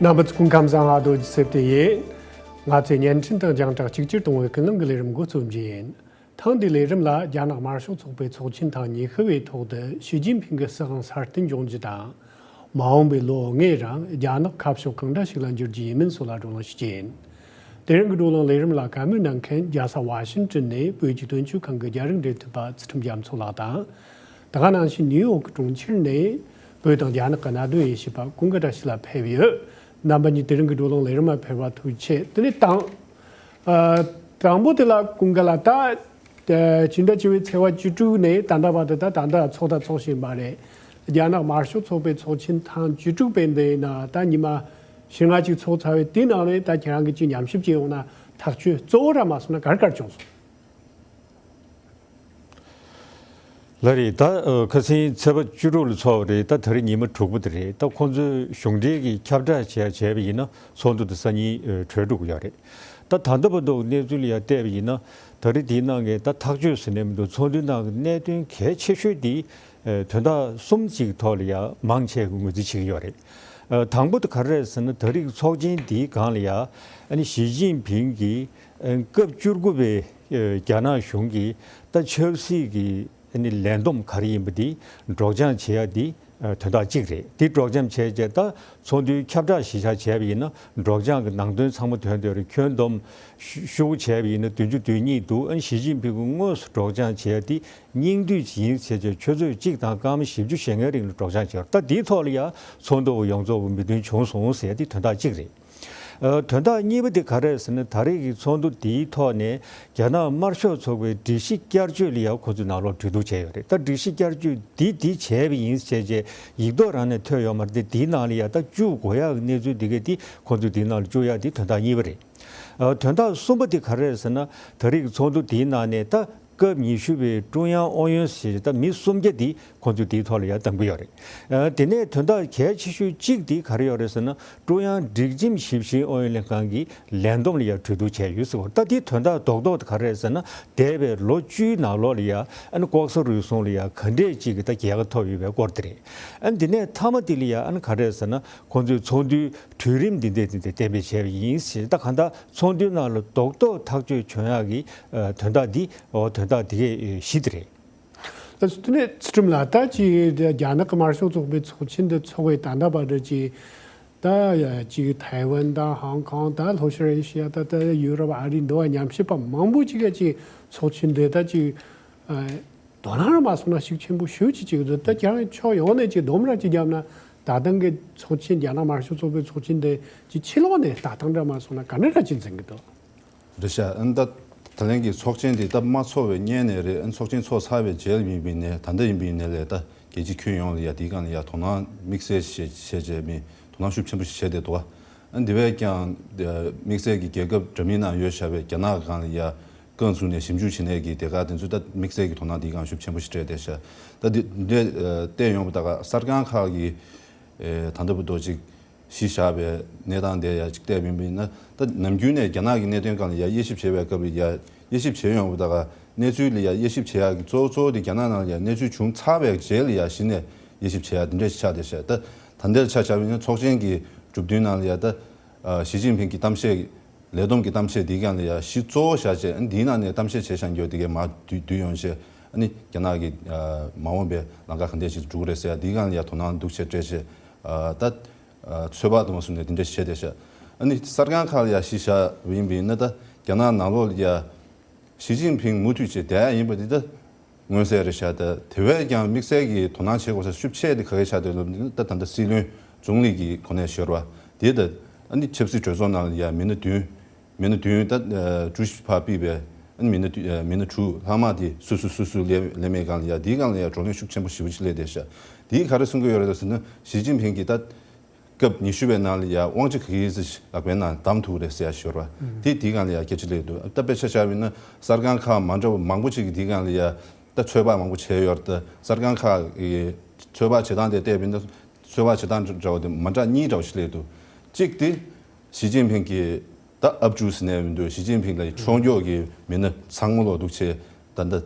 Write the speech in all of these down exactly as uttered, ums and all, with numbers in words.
རྣམ་པ་ཚོ་སྐུ་ཁམས་བཟང་། ཨ་རྡོ་རྗེ་སེབ་ཏེ་ཡིན། ང་ཚོས་བརྙན་འཕྲིན་དང་རྒྱང་བསྒྲགས་གཅིག་གྱུར་གཏོང་བའི་ཀུན་གླེང་གི་ལས་རིམ་འགོ་རྩོམ་རྒྱུ་ཡིན། ཐེངས་འདིའི་ལས་རིམ་ལ་རྒྱ་ནག་དམར་ཤོག་ཚོགས་པའི་ཚོགས་ཆེན་ཐེངས་ཉི་ཤུ་བའི་ཐོག་ཏུ་ཞི་ཅིན་ཕིང་གི་སྲིད་དབང་སྲ་བརྟན་འབྱུང་རྒྱུ་དང་། མ་འོངས་པའི་ལོ་ལྔའི་རིང་རྒྱ་ནག་ཁ་ཕྱོགས་གང་འདྲ་ཞིག་ལ་འགྱུར་རྒྱུ་ཡིན་མིན་སོགས་ལ་བགྲོ་གླེང་ཞུ་རྒྱུ་ཡིན། དེ་རིང་གི་བགྲོ་གླེང་ལས་རིམ་ལ་བཀའ་མོལ་གནང་མཁན་རྒྱལ་ས་ཝ་ཤིང་ཏོན་ནས་བོད་ཀྱི་དོན་གཅོད་ཁང་གི་རྒྱ་རིགས་འབྲེལ་མཐུད་པ་ཚུལ་ཁྲིམས་རྒྱ་མཚོ་ལགས་དང་། དེ་ག་ནང་བཞིན་ནིའུ་ཡོག་གི་གྲོང་ཁྱེར་ནས་བོད་དང་རྒྱ་ནག་གི་གནད་དོན་དབྱེ་ཞིབ་པ་ཀུན་དགའ་བཀྲ་ཤིས་ལགས་ཕེབས་ཡོད། རྣམ་པ་གཉིས་དེ་རིང་གི་བགྲོ་གླེང་ལས་རིམ་ལ་ཕེབས་པར་ཐུགས་རྗེ་ཆེ། དེ་ནས་དང་། ཨ། དང་པོ་དེ་ལ་ཀུན་དགའ་ལགས། ད་ཨ་ཕྱི་ཟླ་བཅུ་པའི་ཚེས་པ་བཅུ་དྲུག་ནས་ད་ལྟ་བར་དུ། ད་ད་ལྟ་ཚོགས་དང་ཚོགས་བཞིན་པ་རེད། རྒྱ་ནག་དམར་ཤོག་ཚོགས་པའི་ཚོགས་ཆེན་ཐེངས་བཅུ་དྲུག་པའི་འདི་ཡིན་ན་ད་ཉི་མ་བཞི་ལྔ་ཅིག་ཚོགས་ཚར་བའི་དེའི་ནང་ནས་ད་ཁྱེད་རང་གིས་ཅིག་ཉམས་ཞིབ་བྱས་ཡོང་ན་ཐག་གཅོད་གཙོ་བོ་ར་མ་སོང་ན་ག་རེ་ག་རེ་བྱུང་སོང་། ལགས་རེད། ད་ཨ་ཁ་སང་ཚེས་པ་བཅུ་དྲུག་ལ་ཚོགས་པ་རེད། ད་ད་རེས་ཉི་མ་དྲུག་པ་དེ་རེད། ད་ཁོང་ཚོའི་གཞུང་འབྲེལ་གྱི་ཁྱབ་བསྒྲགས་བྱས་བྱས་པ་ཡིན་ན་ཚོགས་འདུ་དེ་སང་ཉིན་ཨ་གྲོལ་འགྲོ་གི་ཡོད་རེད། ད་ད་ལྟ་བར་དུ་གནས་ཚུལ་ལ་ཡང་བལྟས་པ་ཡིན་ན་ད་རེས་དེའི་ནང་གི་ད་ཐག་གཅོད་ཟེར་ནས་མི་འདུག་ཚོགས་འདུའི་ནང་གི་གནད་དོན་གལ་ཆེ་ཤོས་དེ་ཨ་དོན་དག་གསུམ་ཅིག་ཐོག་ལ་ཡང་མང་ཆེ་གིས་ངོས་འཛིན་བྱེད་ཀྱི་ཡོད་རེད། ཨ་དང་པོ་དེ་ག་རེ་རེད་ཟེར་ན་ད་རེས་ཀྱི་ཚོགས་ཆེན་འདིའི་སྒང་ལ་ཡང་ཨ་ནི་ཞི་ཅིན་ཕིང་གིས་ཨ་སྐབས་བཅུ་དགུ་པའི་ཨ་རྒྱ་ནག་གཞུང་གིས་ད་ཆབ་སྲིད་ཀྱི་ཨ་ནི་ལས་བསྡོམས་ག་རེ་ཡིན་པ་འདི་སྒྲོག་སྦྱང་བྱེད་ཡ་འདི་ཨ་དོན་དག་གཅིག་རེད། འདི་སྒྲོག་སྦྱང་བྱས་རྗེས་ད་ཚོགས་འདུའི་ཁྱབ་བསྒྲགས་གཞི་བཞག་བྱས་པ་ཡིན་ན་སྒྲོག་སྦྱང་གི་ནང་དོན་ཚང་མ་ཐོན་བསྡད་ཡོད་རེད། ཁྱོན་བསྡོམས་ཤུ་ཤུ་བྱས་པ་ཡིན་ན་བདུན་ཅུ་དོན་གཉིས་འདུག་ཨ་ནི་ཞི་ཅིན་ཕིང་གིས་དངོས་སུ་སྒྲོག་སྦྱང་བྱས་ཡ་འདི་སྙིང་བསྡུས་ཅིག་ཡིན་ཟེར་བྱས་ཆུ་ཚོད་གཅིག་དང་སྐར་མ་བཞི་བཅུ་ཞེ་ལྔའི་རིང་ལ་སྒྲོག་སྦྱང་བྱས་ཡོད་རེད། ད་འདིའི་ཐོག་ལ་ཡ་ཚོགས་འདུ་ཡོངས་རྫོགས་མོས་མཐུན་བྱུང་སོང་ཟེར་ཡ་འདི་དོན་དག་གཅིག་རེད། ཨ་དོན་དག་གཉིས་པ་དེ་ག་རེ་རེད་ཟེར་ན་ད་རེས་ཀྱི་ཚོགས་འདུ་འདིའི་ཐོག་ནས་རྒྱ་ནག་དམར་ཤོག་ཚོགས་པའི་སྒྲིག་གཞི་བསྐྱར་བཅོས་ལ་ཡང་ཁོ་ཚོས་ནང་ལོགས་གྲོས་བསྡུར་བྱས་ཡོད་རེད། ད་སྒྲིག་གཞི་བསྐྱར་བཅོས་འདི་འདི་བྱས་པ་ཡིན་ཟེར་བྱས་ཡིག་ཐོག་རང་ནས་ཐོན་ཡོད་མ་རེད་དེ། འདིའི་ནང་ལ་ཡང་ད་བཅུག་དགོས་ཡག་གི་གནས་ཚུལ་འདི་གས་འདི་ཁོ་ཚོས་འདིའི་ནང་ལ་བཅུག་ཡག་འདི་དོན་དག་གཉིས་པ་རེད། ཨ་དོན་དག་གསུམ་པ་འདི་ག་རེ་རེད་ཟེར་ན་ད་རེས་ཀྱི་ཚོགས་འདུ་འདིའི་ནང་ནས་ད་སྐབས་ཉི་ཤུ་པའི་ཀྲུང་དབྱང་ཨུ་ཡོན་ཟེར་ད་མི་སུམ་བརྒྱ་འདི་ཁོང་ཚོས་དེའི་ཐོག་ལ་ཡར་བདམས་ཀྱི་ཡོད་རེད། ཨ་དེ་ནས་དོན་དག་གལ་ཆེ་ཤོས་གཅིག་དེ་ག་རེ་ཡོད་རེད་ཟེར་ན་ཀྲུང་དབྱང་སྒྲིག་ཁྲིམས་ཞིབ་བཤེར་ཨུ་ཡོན་ལྷན་ཁང་གི་ལས་བསྡོམས་ལ་ཡར་གྲོས་བསྡུར་བྱས་ཡོད་ཟེར་བ་ད་དེའི་དོན་དག་རྡོག་རྡོག་དེ་ག་རེ་རེད་ཟེར་ན་འདས་པའི་ལོ་བཅུའི་ནང་ལོགས་ལ་ཡར་ཨ་ནི་ལྐོག་ཟ་རུལ་སུངས་ལ་ཡར་ག་འདྲས་ཅིག་གི་ད་རྒྱལ་ཁ་ཐོབ་ཡོད་པའི་སྐོར་དེ་རེད། ཨ་ནི་དེ་ནས་མཐའ་མ་དེ་ལ་ཡར་ཨ་ནི་ག་རེ་རེད་ཟེར་ན་ཁོང་ཚོས་ཚོགས་འདུའི་གྲོས་རིམ་འདི་འདྲས་འདི་འདྲས་གཏན་འབེབས་བྱས་པ་ཡིན་ཟེར། ད་གང་ལྟར་ཚོགས་འདུའི་ནང་ལ་རྡོག་རྡོག་ཐག་གཅོད་བྱུང་ཡག་གི་ཨ་དོན་དག་འདི་འོ་དོན་དག་འདི་གས་བཞི་དེ་རེད། ཨ་དེ་ནས་ཚུལ་ཁྲིམས་ལགས། ད་ཅིག་རྒྱ་ནག་གི་དམར་ཤོག་ཚོགས་པའི་ཚོགས་ཆེན་འདི་ཚོགས་པའི་ད་ལྟ་བར་དུ་ཅིག་ད་ཅིག་ཐའེ་ཝན་དང་ཧོང་ཀོང་ད་ལྷོ་ཤར་ཨེ་ཤི་ཡ་ད་ད་ཡུ་རོབ་ཨ་རི་འདི་བ་ཉམས་ཞིབ་པ་མང་པོ་ཅིག་ག་ཅིག་ཚོགས་ཆེན་འདི་ད་ཅིག་ཨ་དོ་སྣང་ར་མ་སོང་ན་ཤུགས་ཆེན་པོ་ཞེ་ཅིག་ཅིག་འདུག་ད་ཁྱེད་རང་ཕྱོགས་ཡོངས་ནས་ཅིག་སྡོམ་ར་ཅིག་བརྒྱབ་ན་ད་ཐེངས་ཀྱི་ཚོགས་ཆེན་རྒྱ་ནག་དམར་ཤོག་ཚོགས་པའི་ཚོགས་ཆེན་འདི་ཅིག་ཕྱི་ལོགས་ནས་ལྟ་སྟངས་ར་མ་སོང་ན་ག་འདྲ་ར་ཅིག་འཛིན་གྱི་འདུག་རེད་ཤག་ཨ་ནི་ད་ད་ལན་གྱི་ཚོགས་ཆེན་འདི་ད་མ་ཚོགས་པའི་སྔོན་ནས་རེད། ཨ་ནི་ཚོགས་ཆེན་ཚོགས་ཚར་བའི་རྗེས་ལ་ཡིན་པ་ཡིན་ནའི་ད་ལྟ་ཡིན་པ་ཡིན་ནའི་ལས་ད་རྒྱལ་སྤྱི་ཁྱོན་ཡོངས་ལ་ཡ་དེའི་སྒང་ལ་ཡ་དོ་སྣང་དམིགས་བསལ་བྱས་བྱས་བྱས་མི་དོ་སྣང་ཤུགས་ཆེན་པོ་ཞིག་བྱས་བསྡད་འདུག་ཨ་ནི་དེ་བས་ཀྱང་དམིགས་བསལ་གྱི་རྒྱལ་ཁབ་འདྲ་མིན་ནང་ཡོད་བཞག་པའི་རྒྱ་ནག་སྒང་ལ་ཡ་རྐང་བཙུགས་ནས་ཞིབ་འཇུག་བྱེད་མཁན་གྱི་སྡེ་ཁག་དེ་ཚོས་ད་དམིགས་བསལ་གྱི་དོ་སྣང་དེའི་སྒང་ཤུགས་ཆེན་པོ་ཞིག་སྤྲད་བསྡད་ཤག་ད་འདི་འདི་འདྲས་བལྟས་ཡོང་བ་ད་ག་གསར་ཁང་ཁག་གི་ད་ལྟ་བར་དུ་ཅིག་གཞི་བཞག་པའི་གནས་སྟངས་དེ་ཡ་གཅིག་བལྟས་པ་ཡིན་ན། ད་ནམ་རྒྱུན་ནས་རྒྱ་ནག་གི་གནད་དོན་སྒང་ལ་ཡ་དབྱེ་ཞིབ་བྱེད་པའི་སྐབས་ལ་ཡ་དབྱེ་ཞིབ་བྱེད་ཡོང་བ་ད་ག་གནས་ཚུལ་ལ་ཡ་དབྱེ་ཞིབ་བྱེད་ཡག་གི་གཙོ་བོ་གཙོ་བོ་དེ་རྒྱ་ནག་ནང་ལ་ཡ་གནས་ཚུལ་བྱུང་ཚར་བའི་རྗེས་ལ་ཡ་གཞི་ནས་དབྱེ་ཞིབ་བྱེད་ཡག་དེ་འདྲ་ཞིག་ཆགས་བསྡད་ཤག་ད་ད་ལྟའི་ཆ་བཞག་པ་ཡིན་ན་ཚོགས་ཆེན་གྱི་གྲུབ་དོན་ནང་ལ་ཡ་ད་ཞི་ཅིན་ཕིང་གི་གཏམ་བཤད་ལས་བསྡོམས་ཀྱི་གཏམ་བཤད་འདིའི་སྒང་ལ་ཡ་གཞི་གཙོ་བོ་བཞག་བྱས་འདིའི་ནང་ནས་གཏམ་བཤད་བྱས་བཞག་རྒྱུ་དེ་གས་མར་བསྡུས་བསྡུས་ཡོང་བྱས་ཨ་ནི་རྒྱ་ནག་གི་མ་འོངས་པའི་ལམ་ཁ་ག་འདྲས་ཞིག་འགྲོ་གི་རེད་ཟེར་ཡ་འདིའི་སྒང་ལ་ཡ་དོ་སྣང་སྡུག་ཆེ་སྤྲད་བྱས་ད། ཚོད་དཔག་དུ་མ་བཟུང་ནས་དེ་འདྲ་བྱས་བསྡད་ཤག་ཨ་ནི་གསར་ཁང་ཁག་ལ་ཡ་གཞི་བཞག་པ་ཡིན་པ་ཡིན་ན་ད་རྒྱ་ནག་ནང་ལོགས་ལ་ཡ་ཞི་ཅིན་ཕིང་མུ་མཐུད་བྱས་བསྡད་ཡ་ཡིན་པ་འདི་ད་མངོན་གསལ་རེད་ཤག་ད་དེ་བས་ཀྱང་དམིགས་བསལ་གྱི་དོ་སྣང་བྱེད་དགོས་ས་ཤུགས་ཆེ་དེ་ག་གེ་ཆགས་བསྡད་ལབ་ན་ད་ད་ལྟ་སྲིད་བློན་ཙུང་ལི་གི་གོ་གནས་ཞོར་བ་དེ་ད་ཨ་ནི་ཆབ་སྲིད་གྲོས་ཚོགས་ནང་ལ་ཡ་མི་སྣ་བདུན་མི་སྣ་བདུན་ད་ཀྲུའུ་ཞི་ཕར་ཕུད་པའི་ཨ་ནི་མི་སྣ་བདུན་མི་སྣ་དྲུག་ལྷག་མ་དེ་སུ་སུ་སུ་སུ་སླེབས་སླེབས་མེད་སྒང་ལ་ཡ་དེའི་སྒང་ལ་ཡ་བགྲོ་གླེང་ཤུགས་ཆེན་པོ་ཞེ་པོ་ཅིག་སླེབས་བསྡད་ཤག་དེས་ག་རེ་གསུང་གི་ཡོད་རེད་ཟེར་ན་ཞི་ཅིན་ཕིང་གིས་ད། སྐབས་ཉི་ཤུ་པའི་ནང་ལ་ཡ་དབང་ཆ་ག་གི་ཟིག་ལག་པའི་ནང་བསྡམས་ཐུབ་རེད་ཟེར་ཡ་ཞོར་བ་དེ་དེའི་སྒང་ལ་ཡ་སྐད་ཆ་སླེབས་འདུག་ད་དཔེ་ཆ་བཞག་པ་ཡིན་ན་གསར་ཁང་ཁག་མ་འདྲ་བ་མང་པོ་ཅིག་གིས་དེའི་སྒང་ལ་ཡ་ད་ཚོད་དཔག་མང་པོ་བྱས་ཡོད་རེད། ད་གསར་ཁང་ཁག་གི་ཚོད་དཔག་བྱེད་སྟངས་དེ་བལྟས་པ་ཡིན་ན་ཚོད་དཔག་བྱེད་སྟངས་འདྲ་བ་དེ་མ་འདྲ་གཉིས་འདྲ་བ་ཞིག་སླེབས་འདུག་གཅིག་དེ་ཞི་ཅིན་ཕིང་གིས་ད་ཨབ་ཅུ་ཟེར་ནས་མི་འདུག་ཞི་ཅིན་ཕིང་ལ་ཕྱོགས་འགྱོག་གི་མི་སྣ་ཚང་མ་ལོག་འདུག་ཆེ། ད་ལྟ་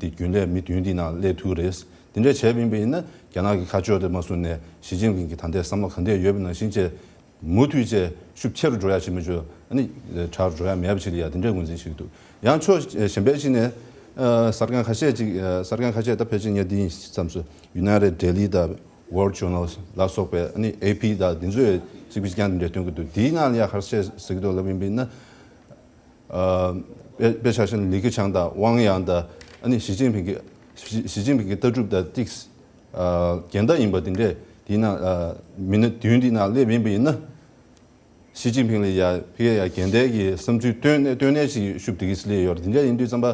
དེ་རྒྱུན་ལས་མི་བདུན་དེའི་ནང་སླེབས་ཐུབ་རེད། དེ་འདྲ་བྱས་པ་ཡིན་པ་ཡིན་ན་རྒྱ་ནག་གི་ཁ་ཕྱོགས་དེ་མ་བཟུང་ནས་ཞི་ཅིན་ཕིང་གི་ད་ལྟའི་བསམ་བློ་ག་འདྲས་ཡོད་པ་ནང་བཞིན་བྱས་ མུ་མཐུད་བྱས་ཤུགས་ཆེ་རུ་འགྲོ་ཡ་ཞིག་མ་བྱུང་། ཨ་ནི་དྲག་རུ་འགྲོ་ཡ་མེད་པ་ཞིག་ལ་ཡ་དེ་འདྲའི་ངོས་འཛིན་བྱེད་ཀྱི་འདུག། ཡང་ཕྱོགས་གཞན་པའི་ཞིག་ནས་ཨ་གསར་ཁང་ཁ་ཤས་ཅིག་ཨ་གསར་ཁང་ཁ་ཤས་ད་ཕལ་ཆེར་ངས་འདི་ཡིན་བསམ་སོང་། United Daily དང་World Journal ལ་སོགས་པའི་ཨ་ནི་ཨེ་པི་དང་འདི་ཚོས་གཅིག་པ་གཅིག་རྐྱང་དེ་འདྲ་སྟོན་གྱི་འདུག། དེའི་ནང་ལ་ཡ་ག་རེ་བཤད་ཟེར་གྱི་འདུག་ལབ་ཡིན་པ་ཡིན་ན། ཨ་དཔེ་དཔེ་ཆ་བཞག་ན་ལི་ཁེ་ཆང་དང་ཝང་ཡང་དང་ཨ་ནི་ཞི་ཅིན་ཕིང་གི་ཞི་ཞི་ཅིན་ཕིང་གི་ལྟ་གྲུབ་དང་ཏིག་ཨ་འགལ་ཟླ་ཡིན་པ་དེ་འདྲས་དེའི་ནང་ཨ་མི་སྣ་བདུན་དེའི་ནང་སླེབས་ཡིན་པ་ཡིན་ན། ཞི་ཅིན་ཕིང་ལ་ཡ་ཕ་གིར་ཡ་འགལ་ཟླའི་གི་བསམ་ཚུལ་བཏོན་ནས་བཏོན་ནས་ཅིག་ཤུགས་དེ་གིས་སླེབས་ཡོད་རེད། དེ་འདྲ་ཡིན་དུས་ཙམ་པ་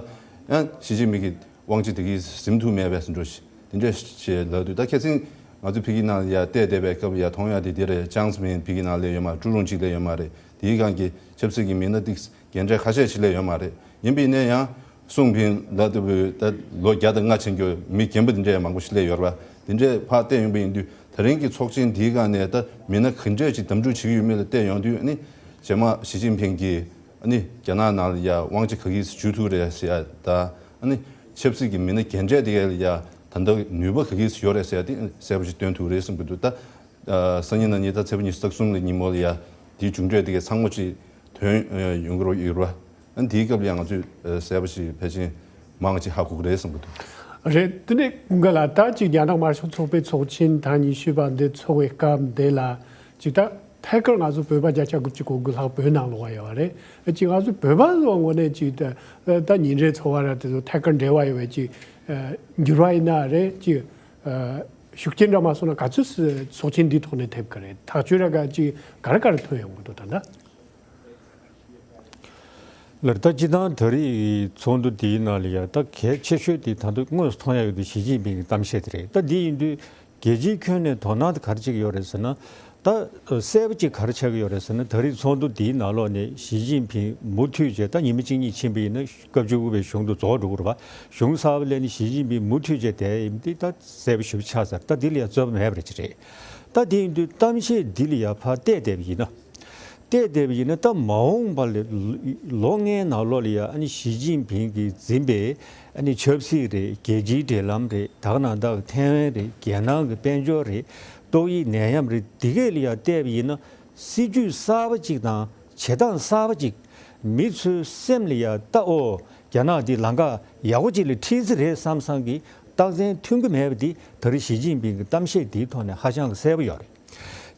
ཡང་ཞི་ཅིན་ཕིང་གི་དབང་ཆ་དེ་གིས་ཟིན་ཐུབ་མེད་པའི་འགྲོ་ཞིག་དེ་འདྲ་ཞིག་ལབ་དུས། ད་ཁ་སང་ང་ཚོ་ཕ་གིའི་ནང་ལ་ཡ་བལྟས་བསྡད་པའི་སྐབས་ལ་ཡ་མཐོང་ཡ་དེ་དེ་རེད། ཅང་ཙེ་མིན་ཕ་གིའི་ནང་སླེབས་ཡོད་མ་རེད། ཀྲུའུ་རུང་གཅིག་སླེབས་ཡོད་མ་རེད། དེའི་སྒང་གི་ཆབ་སྲིད་ཀྱི་མི་སྣ་ཏིག་རྒན་གྲས་ཁ་ཤས་ཤིག་སླེབས་ཡོད་མ་རེད། ཡིན་པ་ཡིན་ན་ཡང་སུང་ཕིང་ལ་ལྟ་བུའི་ད་ལོ་བརྒྱ་དང་ལྔ་ཕྱིན་རྒྱུ་མི་རྒན་པ་འདི་འདྲའི་མང་པོ་ཞིག་སླེབས་ཡོད་རེད་པ། འདི་འདྲའི་ཕར་བལྟས་ཡོང་པ་ཡིན་དུས་ད་རིང་གི་ཚོགས་ཆེན་འདིའི་སྒང་ནས་ད་མི་སྣ་ག་འདྲས་ཅིག་འདེམས་སྒྲུག་བྱེད་ཀྱི་ཡོད་མེད་ལ་བལྟས་ཡོང་དུས། ཨ་ནི་རྗེས་མ་ཞི་ཅིན་ཕིང་གིས་ཨ་ནི་རྒྱ་ནག་ནང་ལ་ཡ་དབང་ཆ་ག་གིས་འཇུ་ཐུབ་རེད་ཟེར་ཡ་ད། ཨ་ནི་ཆབ་སྲིད་ཀྱི་མི་སྣ་རྒན་གྲས་དེ་ག་ལ་ཡ་ད་ལྟ་ནུས་པ་ག་གིས་ཡོད་རེད་ཟེར་ཡ་དེ་གསལ་པོ་ཞིག་སྟོན་ཐུབ་རེད་བསམ་གྱི་འདུག། ད། ཨ་སང་ཉིན་གནངས་ཉིན་ད་ཚེས་པ་ཉི་ཤུ་རྩ་གསུམ་ལ་ཉིན་མོ་ལ་ཡ་དེའི་མཇུག་འབྲས་དེ་གའི་ཚང་མ་ཅིག་ཐོན་ཡོང་གི་རོགས་ཡོད་རེད་པ། ཨ་ནི་དེའི་སྐབས་ལ་ཡང་ང་ཚོས་ཨ་གསལ་པོ་ཞིག་ཕལ་ཆེར་མང་ཅིག་ཧ་གོ་གི་རེད་བསམ་གྱི་འདུག། རེད། དེ་ནས་ཀུན་དགའ་ལགས། ད་ཅིག་རྒྱ་ནག་དམར་ཤོག་ཚོགས་པའི་ཚོགས་ཆེན་ཐེངས་ཉི་ཤུ་པ་འདི་ཚོགས་པའི་སྐབས་འདི་ལ་ཅིག་ད་ཐད་ཀར་ང་ཚོ་བོད་པ་བརྒྱ་ཆ་དགུ་བཅུ་གོ་དགུ་ལྷག་བོད་ནང་ལོགས་ཡོད་པ་རེད། ཅིག་ང་ཚོ་བོད་པ་ཚོའི་ངོས་ནས་ཅིག་ད་ད་ཉིན་རེའི་འཚོ་བ་ར་དེ་ཚོ་ཐད་ཀར་འབྲེལ་བ་ཡོད་པའི་ཅིག་འགྱུར་བ་ཡིན་ན་རེད། ཅིག་ཤུགས་རྐྱེན་འདྲ་མ་སོང་ན་ག་ཚོད་ཚོགས་ཆེན་འདིའི་ཐོག་ནས་ཐེབས་ཀྱི་རེད། ཐག་གཅོད་ར་ག་ཅིག་ག་རེ་ག་རེ་ཐོན་ཡོང་གི་འདུག་ད་ལྟ། ལར་ད་སྤྱིར་བཏང་ད་རེས་ཚོགས་འདུ་འདིའི་ནང་ལ་ཡ་ད་གལ་ཆེ་ཤོས་དེ་ད་དུང་དངོས་སུ་མཐོང་ཡ་ཡོད་དེ་ཞི་ཅིན་ཕིང་གི་གཏམ་བཤད་དེ་རེད། ད་འདི་ཡིན་དུས་རྒྱལ་སྤྱིའི་ཁྱོན་ནས་དོ་སྣང་དེ་ག་རེ་བྱེད་ཀྱི་ཡོད་རེད་ཟེར་ན། ད་གསལ་པོ་ཅིག་ག་རེ་ཆགས་ཀྱི་ཡོད་རེད་ཟེར་ན། ད་རེས་ཚོགས་འདུ་འདིའི་ནང་ལོགས་ནས་ཞི་ཅིན་ཕིང་མུ་མཐུད་བྱས། ད་ཉི་མ་གཅིག་གཉིས་ཕྱིན་པ་ཡིན་ན་སྐབས་བཅུ་དགུ་པའི་གཞུང་དུ་རྫོགས་འགྲོ་གི་རེད་པ། གཞུང་གསར་པ་སླེབས་ནས་ཞི་ཅིན་ཕིང་མུ་མཐུད་བྱས་བསྡད་ཡིན། འདི་ད་གསལ་པོ་ཞེ་པོ་ཆགས་ཚར། ད་འདི་ལ་ཡ་རྩོད་པ་མེད་པ་རེད་ཅིག་རེད། ད་དེ་ཡིན་དུས་གཏམ་བཤད་འདི་ལ་ཡ་ཕར་བལྟས་བསྡད་པ་ཡིན་ན། བལྟས་བསྡད་པ་ཡིན་ན་ད་མ་འོངས་པ་ལ་ལོ་ལྔའི་ནང་ལོགས་ལ་ཡ་ཨ་ནི་ཞི་ཅིན་ཕིང་གིས་འཛིན་པའི་ཨ་ནི་ཆབ་སྲིད་རེད། རྒྱལ་སྤྱིའི་འབྲེལ་ལམ་རེད། ད་ག་ནང་ད་ཐའེ་ཝན་རེད། རྒྱལ་ནང་གི་དཔལ་འབྱོར་རེད། ཏོག་དབྱིབས་ནད་ཡམས་རེད། འདི་གས་ལ་ཡ་བལྟས་པ་ཡིན་ན་སྲིད་ཇུས་གསར་པ་ཅིག་དང་བྱེད་སྟངས་གསར་པ་ཅིག་མི་ཚོའི་སེམས་ལ་ཡ་ད་ཨོ་རྒྱ་ནག་འདི་ལམ་ཁ་ཡག་པོ་ཅིག་ལ་ཁྲིད་ཀྱི་རེད་བསམ་བསམ་གྱི་རྟགས་མཚན་ཐོན་གྱི་མེད་པ་འདི་ད་རེས་ཞི་ཅིན་ཕིང་གི་གཏམ་བཤད་འདིའི་ཐོག་ནས་ཧ་ཅང་གི་གསལ་པོ་ཡོད་རེད།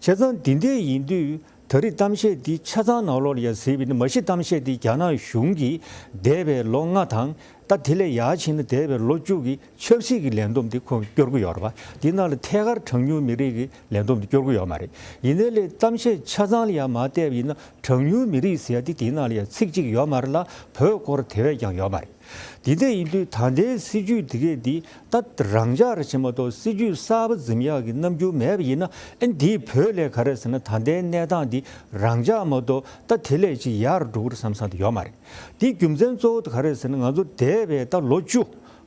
བྱས་ཙང་འདི་འདྲས་ཡིན་དུས་ད་རེས་གཏམ་བཤད་འདི་ཆ་ཚང་ནང་ལོགས་ལ་ཡ་གཟིགས་པ་ཡིན་ན། མ་གཞི་གཏམ་བཤད་འདི་རྒྱ་ནག་གཞུང་གིས་འདས་པའི་ལོ་ལྔ་དང་། ད་དེ་ལས་ཡར་ཕྱིན་ན་འདས་པའི་ལོ་བཅུ་གི་ཆབ་སྲིད་ཀྱི་ལས་བསྡོམས་འདི་ཁོ་སྐྱོར་གྱི་ཡོད་རེད་པ། འདི་ནང་ལ་ཐད་ཀར་གྲངས་ཉུང་མི་རིགས་ཀྱི་ལས་བསྡོམས་འདི་སྐྱོར་གྱི་ཡོད་མ་རེད། ཡིན་ནའི་ལས་གཏམ་བཤད་ཆ་ཚང་ལ་ཡ་མར་བལྟས་པ་ཡིན་ན་གྲངས་ཉུང་མི་རིགས་ཟེར་ཡ་འདི་དེའི་ནང་ལ་ཡ་ཚིག་གཅིག་ཡོད་མ་རེད་ལ། བོད་སྐོར་དེ་བས་ཀྱང་ཡོད་མ་རེད། དེ་འདྲ་ཡིན་དུས་ད་ལྟའི་སྲིད་ཇུས་འདི་གས་འདི་ད་རང་འཇགས་རེད་བྱས་མ་གཏོགས་སྲིད་ཇུས་གསར་པ་འཛིན་ཡག་གི་རྣམ་འགྱུར་མེད་པ་ཡིན་ན། ཨ་འདིས་བོད་ལ་ག་རེ་ཟེར་ན། ད་ལྟའི་གནས་སྟངས་འདི་རང་འཇགས་མ་གཏོགས་ད་དེ་ལས་ཅིག་ཡར་འགྲོ་གི་རེད་བསམ་བསམ་དེ་ཡོད་མ་རེད། དེའི་རྒྱུ་མཚན་གཙོ་བོ་དེ་ག་རེ་ཟེར་ན། ང་ཚོ་འདས་པའི་ད་ལོ་བཅུ་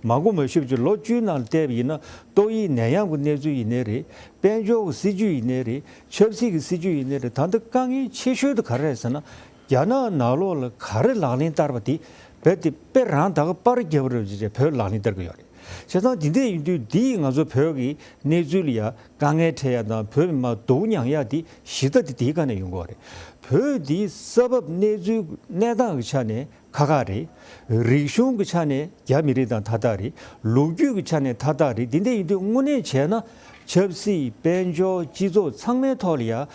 མང་པོ་མ་བཞུགས་ཀྱི་ལོ་བཅུའི་ནང་ལ་བལྟས་པ་ཡིན་ན། ཏོག་དབྱིབས་ནད་ཡམས་ཀྱི་གནས་ཚུལ་ཡིན་ནའི་རེད། དཔལ་འབྱོར་གྱི་སྲིད་ཇུས་ཡིན་ནའི་རེད། ཆབ་སྲིད་ཀྱི་སྲིད་ཇུས་ཡིན་ནའི་རེད། ད་ལྟ་དཀའ་ངལ་ཆེ་ཤོས་དེ་ག་རེ་རེད་ཟེར་ན། རྒྱ་ནག་ནང་ལོགས་ལ་ག་རེ་ལག་ལེན་བསྟར་བ་དེ་རྦད་དེ་དཔེ་རང་ད་ག་པར་རྒྱབ་རེད་ཅེས་བོད་ལག་ལེན་བསྟར་གྱི་ཡོད་རེད། བྱས་ཙང་འདི་འདྲས་ཡིན་དུས་འདིས་ང་ཚོ་བོད་ཀྱི་གནས་ཚུལ་ལ་ཡ་དཀའ་ངལ་འཕྲད་ཡ་དང་། བོད་མི་མང་སྡུག་མྱངས་ཡ་དེ་གཞི་རྩ་དེ་དེའི་སྒང་ནས་ཡོང་གི་ཡོད་རེད། བོད་འདིའི་ས་བབ་གནས་ཚུལ་གནས་སྟངས་ཀྱི་ཆ་ནས་ཁག་ཁག་རེད། རིག་གཞུང་གི་ཆ་ནས་རྒྱ་མི་རིགས་དང་མཐའ་དག་རེད། ལོ་རྒྱུས་ཀྱི་ཆ་ནས་མཐའ་དག་རེད། འདི་འདྲས་ཡིན་དུས་དངོས་གནས་བྱས་ན་ཆབ་སྲིད། དཔལ་འབྱོར། སྤྱི་ཚོགས་ཚང་མའི་ཐོག་ལ་ཡ་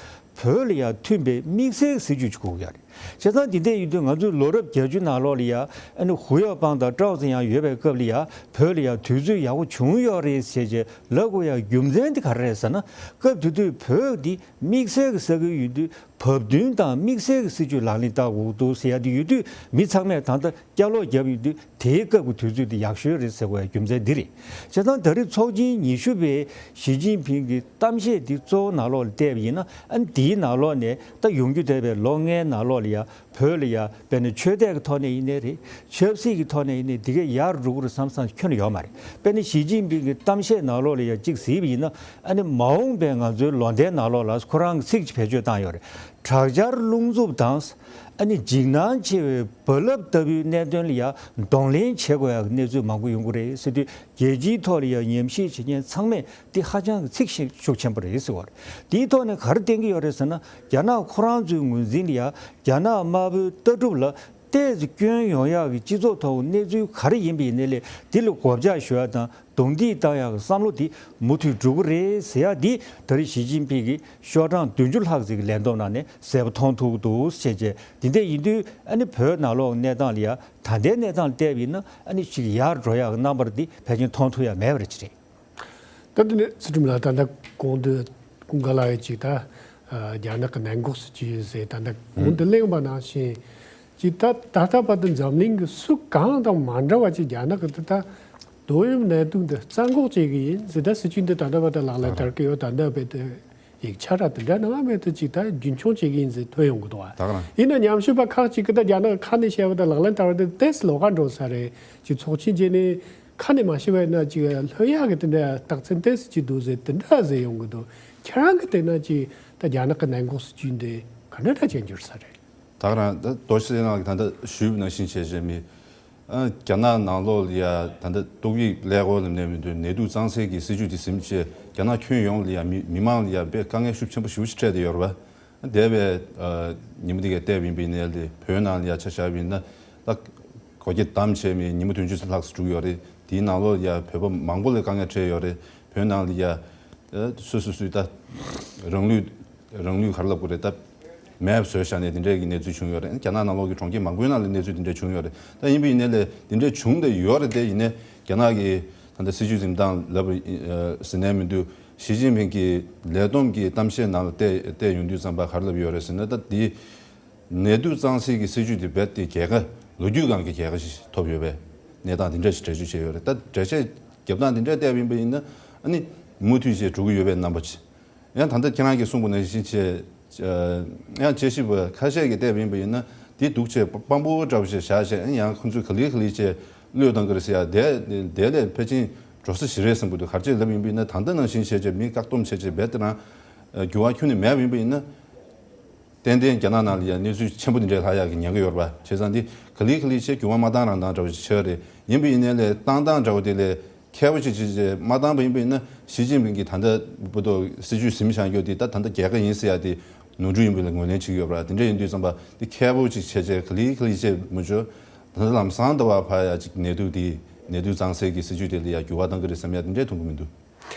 བོད་ལ་ཡ་མཐུན་པའི་དམིགས་བསལ་གྱི་སྲིད་ཇུས་ཅིག་དགོས་ཀྱི་ཡོད་རེད། བྱས་ཙང་འདི་འདྲས་ཡིན་དུས་ང་ཚོས་ལོ་རབས་བརྒྱད་ཅུ་ནང་ལོགས་ལ་ཡ་ཨ་ནི་ཧུའུ་ཡའོ་པང་དང་ཀྲའོ་ཙེ་ཡང་ཡོད་པའི་སྐབས་ལ་ཡ་བོད་ལ་ཡ་དུས་ཚོད་ཡག་པོ་བྱུང་ཡོད་རེད་ཟེར་བྱས་ལབ་དགོས་ཡ་རྒྱུ་མཚན་དེ་ག་རེ་རེད་ཟེར་ན། སྐབས་དེ་དུས་བོད་འདི་དམིགས་བསལ་གྱི་ས་ཁུལ་ཡིན་དུས་བབ་བསྟུན་དང་དམིགས་བསལ་གྱི་སྲིད་ཇུས་ལག་ལེན་བསྟར་དགོས་འདུག་ཟེར་ཡ་དེ་ཡོད་དུས། མི་ཚང་མས་ད་ལྟ་སྐྱ་ལོག་བརྒྱབ་ཡོད་དུས། དེའི་སྐབས་ཀྱི་དུས་ཚོད་འདི་ཡག་ཤོས་རེད་ཟེར་དགོས་ཡ་རྒྱུ་མཚན་འདི་རེད། བྱས་ཙང་ད་རེས་ཚོགས་ཆེན་ཉི་ཤུ་པའི་ཞི་ཅིན་ཕིང་གི་གཏམ་བཤད་འདི་གཙོ་བོ་ནང་ལོགས་ལ་བལྟས་པ་ཡིན་ན། ཨ་འདིའི་ནང་ལོགས་ནས་ད་ཡོང་རྒྱུ་བསྡད་པའི་ལོ་ལྔའི་ནང་ལོགས་ལ་ཡ་བོད་ལ་ཡ་དཔེར་ན་ཆོས་དད་ཀྱི་ཐོག་ནས་ཡིན་ནའི་རེད། ཆབ་སྲིད་ཀྱི་ཐོག་ནས་ཡིན་ནའི་འདི་གས་ཡར་འགྲོ་གི་རེད་བསམ་བསམ་ཁྱོན་ནས་ཡོད་མ་རེད། དཔེར་ན་ཞི་ཅིན་ཕིང་གི་གཏམ་བཤད་ནང་ལོགས་ལ་ཡ་གཅིག་གཟིགས་པ་ཡིན་ན། ཨ་ནི་མ་འོངས་པའི་ང་ཚོའི་ལོ་ཟླའི་ནང་ལོགས་ལ་ཁོ་རང་གི་ཚིག་ཅིག་བེད་སྤྱོད་བཏང་ཡོད་རེད། དྲག་ཆར་རླུང་འཚུབ་དང་། ཨ་ནི་འཇིགས་སྣང་ཆེ་བའི་རྦ་རླབས་ལྟ་བུའི་གནད་དོན་ལ་ཡང་གདོང་ལེན་བྱེད་དགོས་ཡག་གི་གནས་ཚུལ་མང་པོ་ཡོང་གི་རེད་ཟེར་དུས། རྒྱལ་སྤྱིའི་ཐོག་ལ་ཡང་ཉམས་ཞིབ་བྱེད་མཁན་ཚང་མས་འདི་ཧ་ཅང་གི་ཚིག་ཤུགས་ཤུགས་ཆེན་པོ་རེད་ཟེར་བ་རེད། དེའི་ཐོག་ནས་ག་རེ་བསྟན་གྱི་ཡོད་རེད་ཟེར་ན། རྒྱ་ནག་ཁོ་རང་ཚོའི་ངོས་འཛིན་ལ་ཡང་རྒྱ་ནག་དམར་པོའི་ལྟ་གྲུབ་ལ་ཏོག་ཙམ་སྐྱོན་ཡོང་ཡག་གི་སྤྱི་ཚོགས་ཐོག་གི་གནས་ཚུལ་ག་རེ་ཡིན་པ་ཡིན་ནའི་ལས། འདི་ལ་སྒོ་བརྒྱག་ཞུ་ཡག་དང་རྡུང་རྡེག་བཏང་ཡག་གི་བསམ་བློ་འདི་མུ་མཐུད་འགྲོ་གི་རེད་ཟེར་ཡག་འདི། ད་རེས་ཞི་ཅིན་ཕིང་གིས་ཤོག་གྲངས་བདུན་ཅུ་ལྷག་ཙམ་གྱི་ལས་བསྡོམས་ནང་ནས་གསལ་པོ་མཐོང་ཐུབ་ཀྱི་འདུག་ཟེར་བྱས། འདི་འདྲ་ཡིན་དུས་ཨ་ནི་བོད་ནང་ལོགས་གནས་སྟངས་ལ་ཡ། ད་ལྟའི་གནས་སྟངས་ལ་བལྟས་པ་ཡིན་ན་ཨ་ནི་ཅིག་ཡར་འགྲོ་ཡག་གི་རྣམ་པ་འདི་ཕལ་ཆེར་མཐོང་ཐུབ་ཡག་མེད་པ་རེད་ཅེས་རེད། ད་དེ་ནས་ཚུལ་ཁྲིམས་ལགས། ད་ལྟ་གོང་དུ་ཀུན་དགའ་ལགས་ཀྱིས་ཅིག་ད་རྒྱ་ནག་གི་ནད་འགོག་སྲིད་ཇུས་ཟེར། ད་ལྟ་གོང་དུ་གླེང་བ་ནང་བཞིན་ཅིག་ད་ད་ལྟ་བར་དུ་འཛམ་གླིང་གི་སུ་གང་དང་མ་འདྲ་བ་ཅིག་རྒྱ་ནག་གི་ད་ད་ཏོག་དབྱིབས་ནད་དུག་འདི་རྩ་འགོག་བྱེད་ཀྱི་ཡིན་ཟེར། ད་སྲིད་ཇུས་འདི་ད་ལྟ་བར་དུ་ལག་ལེན་བསྟར་གྱི་ཡོད། ད་ལྟ་བར་དུ་ཡིག་ཆ་ར་དེ་འདྲ་ནང་མེད་དུ་ཅིག་ད་རྒྱུན་འཁྱོངས་བྱེད་ཀྱི་ཡིན་ཟེར་ཐོན་ཡོང་གི་འདུག་བ། ད་ག་རང་། ཡིན་ན་ཉམས་ཞིབ་པ་ཁག་ཅིག་གིས་ད་རྒྱ་ནག་ཁ་ནས་བཤད་པ་དང་ལག་ལེན་བསྟར་བ་དེ་ཏོག་ཙམ་ལོགས་ཀ་འགྲོ་ས་རེད། ཅིག་ཚོགས་ཆེན་བྱས་ནས་ཁ་ནས་མ་བཤད་པ་ཡིན་ན་ཅིག་ལྷོད་ཡག་གི་དེ་འདྲ་རྟགས་མཚན་ཏོག་ཙམ་ཅིག་འདུག་ཟེར་དེ་འདྲ་ཟེར་ཡོང་གི་འདུག་ཁྱེད་རང་གིས་བལྟས་ན་ཅིག་ད་རྒྱ་ནག་གི་ནད་འགོག་སྲིད་ཇུས་འདི་ག་འདྲ་འདྲ་བྱས་འགྱུར་ས་རེད། ད་ག་རང་ད་རྡོ་རྗེ་སེང་ལགས་ཀྱིས་ད་ལྟ་ཞུས་པ་ནང་བཞིན་བྱས་བྱས་མི། ཨ། རྒྱ་ནག་ནང་ལོགས་ལ་ཡ་ད་ལྟ་ཏོག་དབྱིབས་ཀླད་ཀོར་ལབ་ནས་མི་འདུག་ནད་དུག་གཙང་སེལ་གྱི་སྲིད་ཇུས་དེ་ཟིན་བྱས་རྒྱ་ནག་ཁྱོན་ཡོངས་ལ་ཡ་མི་མི་མང་ལ་ཡ་དཔེ་དཀའ་ངལ་ཤུགས་ཆེན་པོ་ཞེ་པོ་ཅིག་འཕྲད་བསྡད་ཡོད་རེད་པ། འདས་པའི་ཨ་ཉིན་མོ་དེ་གའི་བལྟས་པ་ཡིན་པ་ཡིན་ནའི་ལས་བོད་ནང་ལ་ཡ་ཆ་བཞག་པ་ཡིན་ན་ད་སྒོ་ཁྱི་བསྡམས་བྱས་མི་ཉིན་མོ་བདུན་ཅུ་ལྷག་ཙམ་འགྲོ་གི་ཡོད་རེད། དེའི་ནང་ལོགས་ལ་ཡ་བོད་པ་མང་པོ་ལ་དཀའ་ངལ་འཕྲད་ཡོད་རེད། བོད་ནང་ལ་ཡ་ཨ་སུ་སུ་སུས་ད་རང་ལུས་རང་ལུས་ག་རེ་ལབ་དགོས་རེད། ད་མེད་པ་བཟོས་བཞག་ནས་དེ་འདྲའི་གི་གནས་ཚུལ་བྱུང་ཡོད་རེད། རྒྱ་ནག་ནང་ལོགས་ཀྱི་གྲོང་ཁྱེར་མང་པོའི་ནང་ལ་གནས་ཚུལ་དེ་འདྲ་བྱུང་ཡོད་རེད། ད་ཡིན་པ་ཡིན་ནའི་ལས་དེ་འདྲ་བྱུང་བསྡད་ཡོད་རེད། དེ་ཡིན་ནའི་རྒྱ་ནག་གི་ད་ལྟ་སྲིད་ཇུས་འཛིན་སྟངས་ལབ་ཟེར་ནའི་མི་འདུག་ཞི་ཅིན་ཕིང་གི་ལས་བསྡོམས་ཀྱི་གཏམ་བཤད་ནང་ལ་བལྟས་བལྟས་ཡོང་དུས་ཙམ་པ་ག་རེ་ལབ་ཡོད་རེད་ཟེར་ན། ད་དེ་ནད་དུག་གཙང་སེལ་གྱི་སྲིད་ཇུས་དེ་རྦད་དེ་རྒྱལ་ཁ་ལོ་རྒྱུས་སྒང་གི་རྒྱལ་ཁ་ཞིག་ཐོབ་ཡོད་པའི་གནས་སྟངས་དེ་འདྲ་ཞིག་འགྲེལ་བརྗོད་བྱས་ཡོད་རེད། ད་འགྲེལ་བཤད་རྒྱབ་སྟངས་དེ་འདྲ་བལྟས་པ་ཡིན་པ་ཡིན་ན་ཨ་ནི་མུ་མཐུད་བྱས་འགྲོ་གི་ཡོད་པའི་རྣམ་པ་ཅིག་ཡང་ད་ལྟ་ཁྱེད་རང་གིས་གསུངས་པ་ནང་བཞིན་བྱས། ཡང་དཔྱད་ཞིབ་པ་ཁ་ཤས་ཀྱིས་བལྟས་པ་ཡིན་པ་ཡིན་ན་དེ་འདུག་བྱས་དཔང་པོ་འདྲ་བོ་ཞིག་བཞག་བྱས། ཡང་ཁོ་ཚོས་ག་ལེ་ག་ལེ་བྱས་བློས་བཏང་གི་རེད་ཟེར་ཡ་དེ་དེ་ལས་ཕལ་ཆེར་འགྲོ་ས་ཞིག་རེད་བསམ་གྱི་འདུག་ག་རེ་བྱས་ལབ་ཡིན་པ་ཡིན་ན་ད་ལྟ་ནང་བཞིན་བྱས་བྱས་མི་བཀག་སྡོམ་བྱས་བྱས་རྦད་དེ་རང་འགྱུར་བ་ཁྱོན་ནས་མེད་པ་ཡིན་པ་ཡིན་ན། ཏན་ཏན་རྒྱ་ནག་ནང་ལ་ཡང་གནས་ཚུལ་ཆེན་པོ་འདི་འདྲའི་ལྷག་ཡག་གི་ཉེན་ཁ་ཡོད་རེད་པ། བྱས་ཙང་འདི་ག་ལེ་ག་ལེ་བྱས་འགྱུར་བ་མ་བཏང་རང་བཏང་འདྲ་བོ་ཞིག་ཆགས་རེད། ཡིན་པ་ཡིན་ནའི་ལས་བཏང་སྟངས་འདྲ་བོ་དེ་ལས་མཁས་པོ་ཅིག་བྱས་བྱས་མ་བཏང་པ་ཡིན་པ་ཡིན་ན་ཞི་ཅིན་ཕིང་གིས་ད་ལྟ་བར་དུ་སྲིད་ཇུས་ཟིན་བཞག་རྒྱུ་དེ་ད་ད་ལྟ་རྒྱལ་ཁ་ཡིན་ཟེར་ཡ་དེ་ནོར་འཁྲུལ་ཡིན་པ་ལ་ངོས་ལེན་བྱེད་ཀྱི་ཡོད་པ་རེད། དེ་འདྲ་ཡིན་དུས་ཙམ་པ་འདི་མཁས་པོ་ཅིག་བྱས་བྱས་ག་ལེ་ག་ལེ་བྱས་མ་བྱུང་། ད་ལྟ་ལམ་སང་ད་བར་ཕར་ཡ་ཅིག་ནད་དུག་དེ་ནད་དུག་གཙང་སེལ་གྱི་སྲིད་ཇུས་དེ་ལ་ཡ་འགྱུར་བ་གཏོང་གི་རེད་བསམ་ཡ་དེ་འདྲས་མཐོང་གི་མི་འདུག་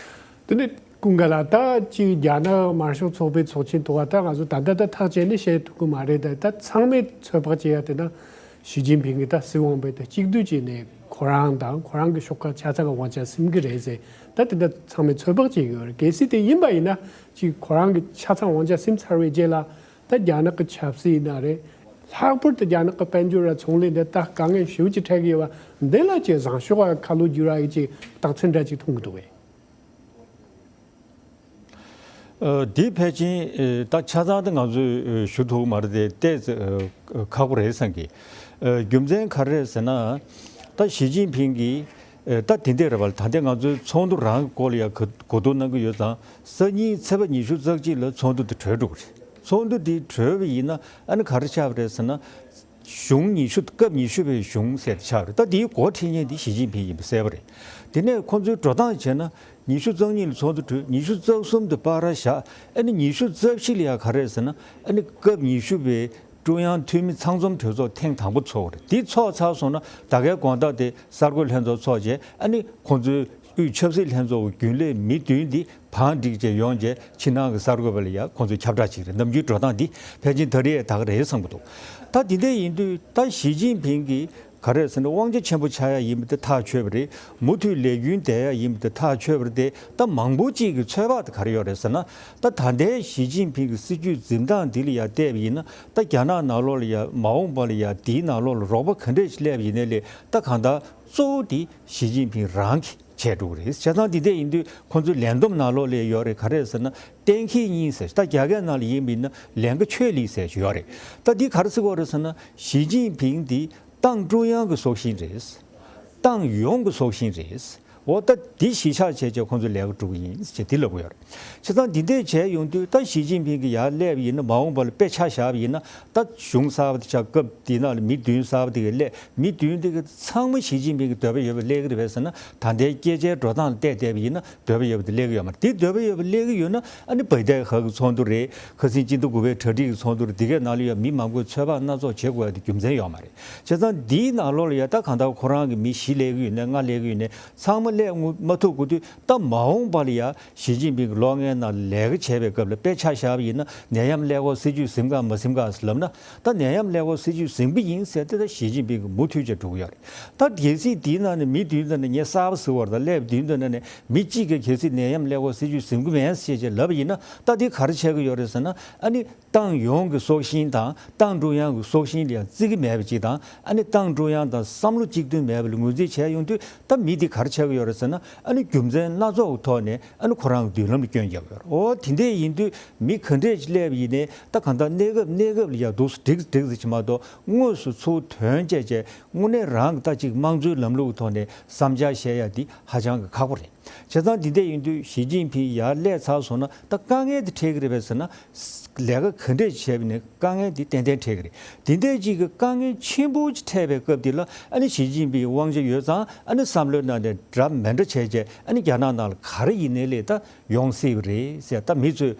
དེ་ནས་ཀུན་དགའ་ལགས། ད་ཅིག་རྒྱ་ནག་དམར་ཤོག་ཚོགས་པའི་ཚོགས་ཆེན་ཐོག་ད་ང་ཚོ་ད་ལྟ་ད་ཐག་བཅད་ནས་བཤད་ཐུབ་ཀྱི་མ་རེད། ད་ད་ཚང་མས་ཚོད་དཔག་བྱེད་ཡ་དེ་ན་ཞི་ཅིན་ཕིང་གིས་ད་སྲིད་དབང་བས་ད་གཅིག་སྡུད་བྱས་ནས་ཁོ་རང་དང་ཁོ་རང་གི་ཤོག་ཁག་ཆ་ཚང་གི་དབང་ཆ་ཟིན་གྱི་རེད་ཟེར། ད་དེ་འདྲ་ཚང་མས་ཚོད་དཔག་བྱེད་ཀྱི་ཡོད་རེད། གལ་སྲིད་དེ་ཡིན་པ་ཡིན་ན་ཅིག་ཁོ་རང་གི་ཆ་ཚང་དབང་ཆ་ཟིན་ཚར་བའི་རྗེས་ལ་ད་རྒྱ་ནག་གི་ཆབ་སྲིད་ཡིན་ན་རེད། ལྷག་པར་དུ་རྒྱ་ནག་གི་དཔལ་འབྱོར་ར་ཚོང་ལས་འདི་ད་དཀའ་ངལ་ཞེ་པོ་ཅིག་འཕྲད་ཀྱི་ཡོད་པ་འདི་ལ་ཅིག་བཟང་ཕྱོགས་ཀ་ཁ་ལོ་བསྒྱུར་བ་ཡི་ཅིག་རྟགས་མཚན་འདྲ་ཅིག་མཐོང་གི་འདུག་གས། ཨ། འདི་ཕལ་ཆེར་ཨ་ད་ཆ་ཚང་དེ་ང་ཚོས་ཨ་ཞུ་ཐུབ་ཀྱི་མ་རེད་དེ། ཏོག་ཙམ་ཨ་ཁག་པོ་རེད་བསམ་གི། ཨ་རྒྱུ་མཚན་ག་རེ་རེད་ཟེར་ན། ད་ཞི་ཅིན་ཕིང་གིས་ཨ་ད་དེ་འདྲས་རེད་པ། ད་ལྟ་ང་ཚོའི་ཚོགས་འདུ་རང་གི་སྐོར་ལ་ཡང་གོ་གོ་བསྡུར་གནང་གི་ཡོད་ཙང་། སང་ཉིན་ཚེས་པ་ཉི་ཤུ་རྩ་གཅིག་ལ་ཚོགས་འདུ་དེ་གྲོལ་འགྲོ་གི་རེད། ཚོགས་འདུ་དེ་གྲོལ་བ་ཡིན་ན་ཨ་ནི་ག་རེ་ཆགས་པ་རེད་ཟེར་ན། གཞུང་ཉི་ཤུ། སྐབས་ཉི་ཤུ་པའི་གཞུང་ཟེར་ཆགས་རེད། ད་འདིའི་འགོ་ཁྲིད་མཁན་འདི་ཞི་ཅིན་ཕིང་ཡིན་པ་གསལ་པོ་རེད། དེ་ནས་ཁོང་ཚོའི་འགྲོ་སྟངས་བྱས་ན་ཉི་ཤུ་རྩ་གཉིས་ལ་ཚོགས་འདུ་གྲོལ། ཉི་ཤུ་རྩ་གསུམ་དུ་པར་བཞག་ཨ་ནི་ཉི་ཤུ་རྩ་བཞི་ལ་ཡང་ག་རེ་ཟེར་ན། ཨ་ནི་སྐབས་ཉི་ཤུ་པའི་ཀྲུང་དབྱང་འཐུས་མི་ཚང་འཛོམས་གྲོས་ཚོགས་ཐེངས་དང་པོ་ཚོགས་རེད། འདི་ཚོགས་ཚར་སོང་ན་ད་གའི་དགོང་དག་དེ་གསར་འགོད་ལྷན་ཚོགས་ཚོགས་བྱས། ཨ་ནི་ཁོང་ཚོའི་དབུས་ཆབ་སྲིད་ལྷན་ཚོགས་ཀྱི་རྒྱུན་ལས་མི་བདུན་འདི་བང་བསྒྲིགས་བྱས་ཡོང་བྱས་ཕྱི་ནང་གི་གསར་འགོད་པ་ལ་ཡང་ཁོང་ཚོས་ཁྱབ་བསྒྲགས་བྱེད་ཀྱི་རེད། ནམ་རྒྱུན་འགྲོ་སྟངས་འདི་ཕལ་ཆེར་ད་རེས་ད་ག་རེད་བསམ་གྱི་འདུག་ད་འདི་འདྲ་ཡིན་དུས་ད་ཞི་ཅིན་ཕིང་གིས་ག་རེ་ཟེར་ན་དབང་ཆ་ཆེན་པོ་ཆགས་ཡ་ཡིན་པ་དེ་ཐག་ཆོད་པ་རེད། མུ་མཐུད་ལས་རྒྱུན་བསྡད་ཡ་ཡིན་པ་དེ་ཐག་ཆོད་པ་རེད་དེ། ད་མང་པོ་ཅིག་གི་ཚོད་དཔག་དེ་ག་རེ་ཡོད་རེད་ཟེར་ན། ད་ད་ལྟའི་ཞི་ཅིན་ཕིང་གི་སྲིད་ཇུས་འཛིན་སྟངས་འདི་ལ་ཡ་བལྟས་པ་ཡིན་ན། ད་རྒྱ་ནག་ནང་ལོགས་ལ་ཡ་མ་འོངས་པ་ལ་ཡ་འདིའི་ནང་ལོགས་ལ་རོགས་པ་ག་འདྲས་ཤིག་སླེབས་ཡིན་ནའི་ལས། ད་གང་ལྟར་གཙོ་བོ་དེ་ཞི་ཅིན་ཕིང་རང་གིས་བྱས་འགྲོ་གི་རེད། བྱས་ཙང་འདི་འདྲ་ཡིན་དུས་ཁོང་ཚོའི་ལས་བསྡོམས་ནང་ལོགས་ལ་ཡོད་རེད། ག་རེ་ཟེར་ན་གཏན་འཁེལ་གཉིས་ཟེར། ད་རྒྱ་སྐད་ནང་ལ་ཡིན་པ་ཡིན་ན་ལས་ཀ་ཆོས་ལས་ཟེར་ཞིག་ཡོད་རེད། ད་འདི་ག་རེ་ཟེར་གྱི་ཡོད་རེད་ཟེར་ན། ཞི་ཅིན་ཕིང་འདི་ཏང་ཀྲུང་དབྱང་གི་སྲོག་ཤིང་རེད། ཏང་ཡོངས་ཀྱི་སྲོག་ཤིང་རེད། འོ་ད་འདི་གཞི་ཆགས་བྱས་བྱས་ཁོང་ཚོས་ལས་ཀ་སྒྲུབ་ཀྱི་ཡིན་ཅེས་འདི་ལབ་ཀྱི་ཡོད་རེད། བྱས་ཙང་འདི་འདྲས་བྱས་ཡོང་དུས་ད་ཞི་ཅིན་ཕིང་གིས་ཡར་སླེབས་ཡིན་ན་མ་འོངས་པ་ལ་དཔེ་ཆ་བཞག་པ་ཡིན་ན་ད་གཞུང་གསར་པ་དེ་ཆགས་སྐབས་དེའི་ནང་ལ་མི་བདུན་གསར་པ་དེ་ག་སླེབས། མི་བདུན་དེ་ག་ཚང་མ་ཞི་ཅིན་ཕིང་གི་འདོད་པ་ཡོད་པ་སླེབས་ཀྱི་རེད་པས་ཟེར་ན། ད་ལྟའི་སྐད་ཆའི་འགྲོ་སྟངས་ལ་བལྟས་བསྡད་པ་ཡིན་ན་འདོད་པ་ཡོད་པ་དེ་སླེབས་ཀྱི་ཡོད་མ་རེད། དེ་འདོད་པ་ཡོད་པ་སླེབས་ཀྱི་ཡོད་ན་ཨ་ནི་བྷའི་ཏའི་ཧ་གི་ཚོགས་འདུ་རེད། ཁ་སང་སྤྱི་ཟླ་དགུ་པའི་གྲ་སྒྲིག་གི་ཚོགས་འདུ་རེད། དེ་གའི་ནང་ལ་ཡང་མི་མང་པོས་ཚོད་དཔག་སྣ་ཚོགས་བྱེད་དགོས་ཡ་དེ་རྒྱུ་མཚན་ཡོད་མ་རེད། བྱས་ཙང་འདིའི་ནང་ལོགས་ལ་ཡ་ད་གང་ལྟར་ཁོ་རང་གི་མི་བཞི་སླེབས་ཀྱི་ཡོད་ནའི་ལྔ་སླེབས་ཀྱི་ཡོད་ནའི་ཚང་མ་སླེབས་མ་ཐུབ་དགོས་དུས་ད་མ་འོངས་པ་ལ་ཡ་ཞི་ཅིན་ཕིང་གི་ལོ་ལྔའི་ནང་ལས་ཀ་བྱས་པའི་སྐབས་ལ་དཔེ་ཆ་བཞག་པ་ཡིན་ན་ནད་ཡམས་ཀླད་ཀོར་སྲིད་ཇུས་ཟིན་ག་མ་ཟིན་ག་ལབ་ན། ད་ནད་ཡམས་ཀླད་ཀོར་སྲིད་ཇུས་ཟིན་པ་ཡིན་ཟེར་ཏེ་ད་ཞི་ཅིན་ཕིང་གིས་མུ་མཐུད་བྱས་འགྲོ་གི་ཡོད་རེད། ད་གལ་སྲིད་དེའི་ནང་ནས་མི་བདུན་དེ་ནས་ངས་གསར་པ་ཟེར་བ་རེད། ད་སླེབས་བདུན་དེ་ནས་ནས་མི་གཅིག་གིས་གལ་སྲིད་ནད་ཡམས་ཀླད་ཀོར་སྲིད་ཇུས་ཟིན་གི་མེད་ཟེར་བྱས་ལབ་པ་ཡིན་ན། ད་དེ་ག་རེ་ཆགས་ཀྱི་ཡོད་རེད་ཟེར་ན། ཨ་ནི་ཏང་ཡོངས་ཀྱི་སྲོག་ཤིང་དང་ཏང་ཀྲུང་དབྱང་གི་སྲོག་ཤིང་ལ་ཡང་བརྩི་གི་མེད་པ་ཅིག་དང་། ཨ་ནི་ཏང་ཀྲུང་དབྱང་དང་བསམ་བློ་གཅིག་མཐུན་མེད་པ་ལ་ངོས་འཛིན་བྱས་ཡོང་དུས་ད་མི་འདི་ག་རེ་ཆགས་ཀྱི་ཡོད་རེད་ཟེར་ན། ཨ་ནི་རྒྱུ་མཚན་སྣ་ཚོགས་ཀྱི་ཐོག་ནས་ཨ་ནི་ཁོ་རང་གི་མདུན་ལམ་ལ་སྐྱོན་རྒྱག་གི་ཡོད་རེད། འོ་དེ་འདྲས་ཡིན་དུས་མི་ག་འདྲས་ཅིག་སླེབས་པ་ཡིན་ནའི་ད་གང་ལྟར་གནས་སྐབས་གནས་སྐབས་ལ་ཡང་འདུག་སེ་འགྲིག་འགྲིག་ཟེར་གྱི་མ་གཏོགས། དངོས་སུ་ཚུར་དོན་བྱས་བྱས་དངོས་གནས་རང་གི་ད་ཅིག་དམངས་གཙོའི་ལམ་ལུགས་ཀྱི་ཐོག་ནས་བསམ་འཆར་བཤད་ཡ་འདི་ཧ་ཅང་གི་ཁག་པོ་རེད། བྱས་ཙང་འདི་འདྲ་ཡིན་དུས་ཞི་ཅིན་ཕིང་ཡར་སླེབས་ཚར་སོང་ན་ད་དཀའ་ངལ་དེ་འཕྲད་ཀྱི་རེད་པས་ཟེར་ན། ལས་ཀ་ག་འདྲས་བྱས་པ་ནས་དཀའ་ངལ་འདི་ཏན་ཏན་འཕྲད་ཀྱི་རེད། འདི་འདྲས་ཅིག་གི་དཀའ་ངལ་ཆེན་པོ་ཅིག་འཕྲད་པའི་སྐབས་འདི་ལ་ཨ་ནི་ཞི་ཅིན་ཕིང་དབང་ཆ་ཡོད་ཙང་ཨ་ནི་བསམ་བློའི་ནང་ནས་འདྲ་མི་འདྲ་བྱས་བྱས་ཨ་ནི་རྒྱ་ནག་ནང་ལ་ག་རེ་ཡིན་ནའི་ལས་ད་ཡོང་སྲིད་པ་རེད་ཟེར་ད་མི་ཚོས་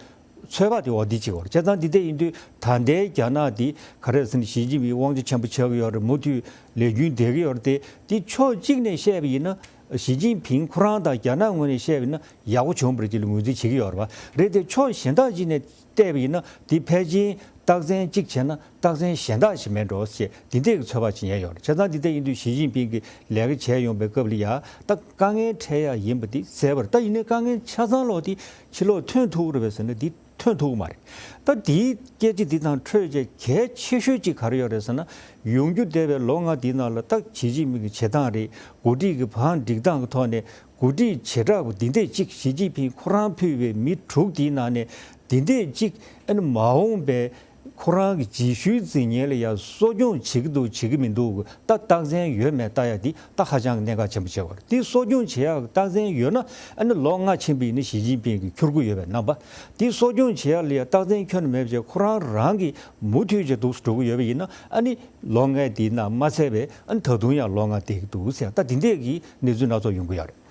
ཚོད་དཔག་དེ་འོ་འདི་བྱེད་ཀྱི་ཡོད་རེད། བྱས་ཙང་འདི་འདྲས་ཡིན་དུས་ད་ལྟའི་རྒྱ་ནག་འདི་ག་རེ་ཟེར་ན་ཞི་ཅིན་ཕིང་དབང་ཆ་ཆེན་པོ་ཆགས་ཀྱི་ཡོད་རེད། མུ་མཐུད་ལས་རྒྱུན་བསྡད་ཀྱི་ཡོད་རེད་དེ། དེ་ཕྱོགས་གཅིག་ནས་བཤད་པ་ཡིན་ན། ཞི་ཅིན་ཕིང་ཁོ་རང་དང་རྒྱ་ནག་ངོས་ནས་བཤད་པ་ཡིན་ན་ཡག་པོ་བྱུང་བ་རེད་ཅེས་ལ་ངོས་འཛིན་བྱེད་ཀྱི་ཡོད་རེད་པ། རེད་དེ་ཕྱོགས་གཞན་དག་ཅིག་ནས་བལྟས་པ་ཡིན་ན་དེ་ཕལ་ཆེར་རྟགས་མཚན་གཅིག་བྱས་ན་རྟགས་མཚན་གཞན་དག་ཞིག་མེད་འགྲོ་ཞེས་འདི་འདྲས་ཀྱི་ཚོད་དཔག་བྱེད་མཁན་ཡོད་རེད། བྱས་ཙང་འདི་འདྲས་ཡིན་དུས་ཞི་ཅིན་ཕིང་གིས་ལས་ཀ་བྱས་ཡོང་པའི་སྐབས་ལ་ཡ་ད་དཀའ་ངལ་འཕྲད་ཡ་ཡིན་པ་འདི་གསལ་པོ་རེད། ད་ཡིན་ནའི་དཀའ་ངལ་ཆ་ཚང་ལོག་དེ་ཕྱི་ལོགས་ཐོན་ཐུབ་ཀྱི་རེད་པས་ཟེར་ན་འདི་ཐོན་ཐུབ་ཀྱི་མ་རེད། ད་དེའི་སྐད་ཆ་འདི་དང་འཕྲོས་བྱས་གལ་ཆེ་ཤོས་ཅིག་ག་རེ་ཡོད་རེད་ཟེར་ན། ཡོང་རྒྱུ་བསྡད་པའི་ལོ་ལྔ་འདིའི་ནང་ལ་ད་ཞི་ཅིན་ཕིང་གི་བྱེད་སྟངས་རེད། འགོ་ཁྲིད་ཀྱི་བང་སྒྲིག་སྟངས་ཀྱི་ཐོག་ནས་འགོ་ཁྲིད་བྱེ་བྲག་པ་འདི་འདྲས་ཅིག་ཞི་ཅིན་ཕིང་ཁོ་རང་ཕུད་པའི་མི་དྲུག་འདིའི་ནང་ནས་འདི་འདྲས་ཅིག་ཨ་ནི་མ་འོངས་པའི་ཁོ་རང་གི་རྗེས་ཤུལ་འཛིན་མཁན་ལ་ཡང་གསོ་སྐྱོང་བྱེད་ཀྱི་འདུག་བྱེད་ཀྱི་མི་འདུག་གི་ད་རྟགས་མཚན་ཡོད་མེད་ལྟ་ཡ་འདི་ད་ཧ་ཅང་གི་གནད་འགག་ཆེན་པོ་ཆགས་པ་རེད། འདི་གསོ་སྐྱོང་བྱེད་ཡག་གི་རྟགས་མཚན་ཡོད་ན་ཨ་ནི་ལོ་ལྔ་ཕྱིན་པ་ཡིན་ན་ཞི་ཅིན་ཕིང་གི་འཁྱུར་དགོས་ཡོད་པའི་རྣམ་པ། འདི་གསོ་སྐྱོང་བྱེད་ཡག་ལ་ཡང་རྟགས་མཚན་ཁྱོན་ནས་མེད་པ་བྱས་ཁོ་རང་རང་གིས་མུ་མཐུད་བྱས་འདུག་སེ་འགྲོ་གི་ཡོད་པ་ཡིན་ན་ཨ་ནི་ལོ་ལྔའི་འདིའི་ནང་མ་ཚད་པའི་ཨ་ནི་ད་དུང་ཡང་ལོ་ལྔ་བསྡད་ཀྱི་འདུག་ཟེར་ད་འདི་འདྲས་ཀྱི་གནས་ཚུལ་སྣ་ཚོགས་ཡོང་གི་ཡོད་རེད།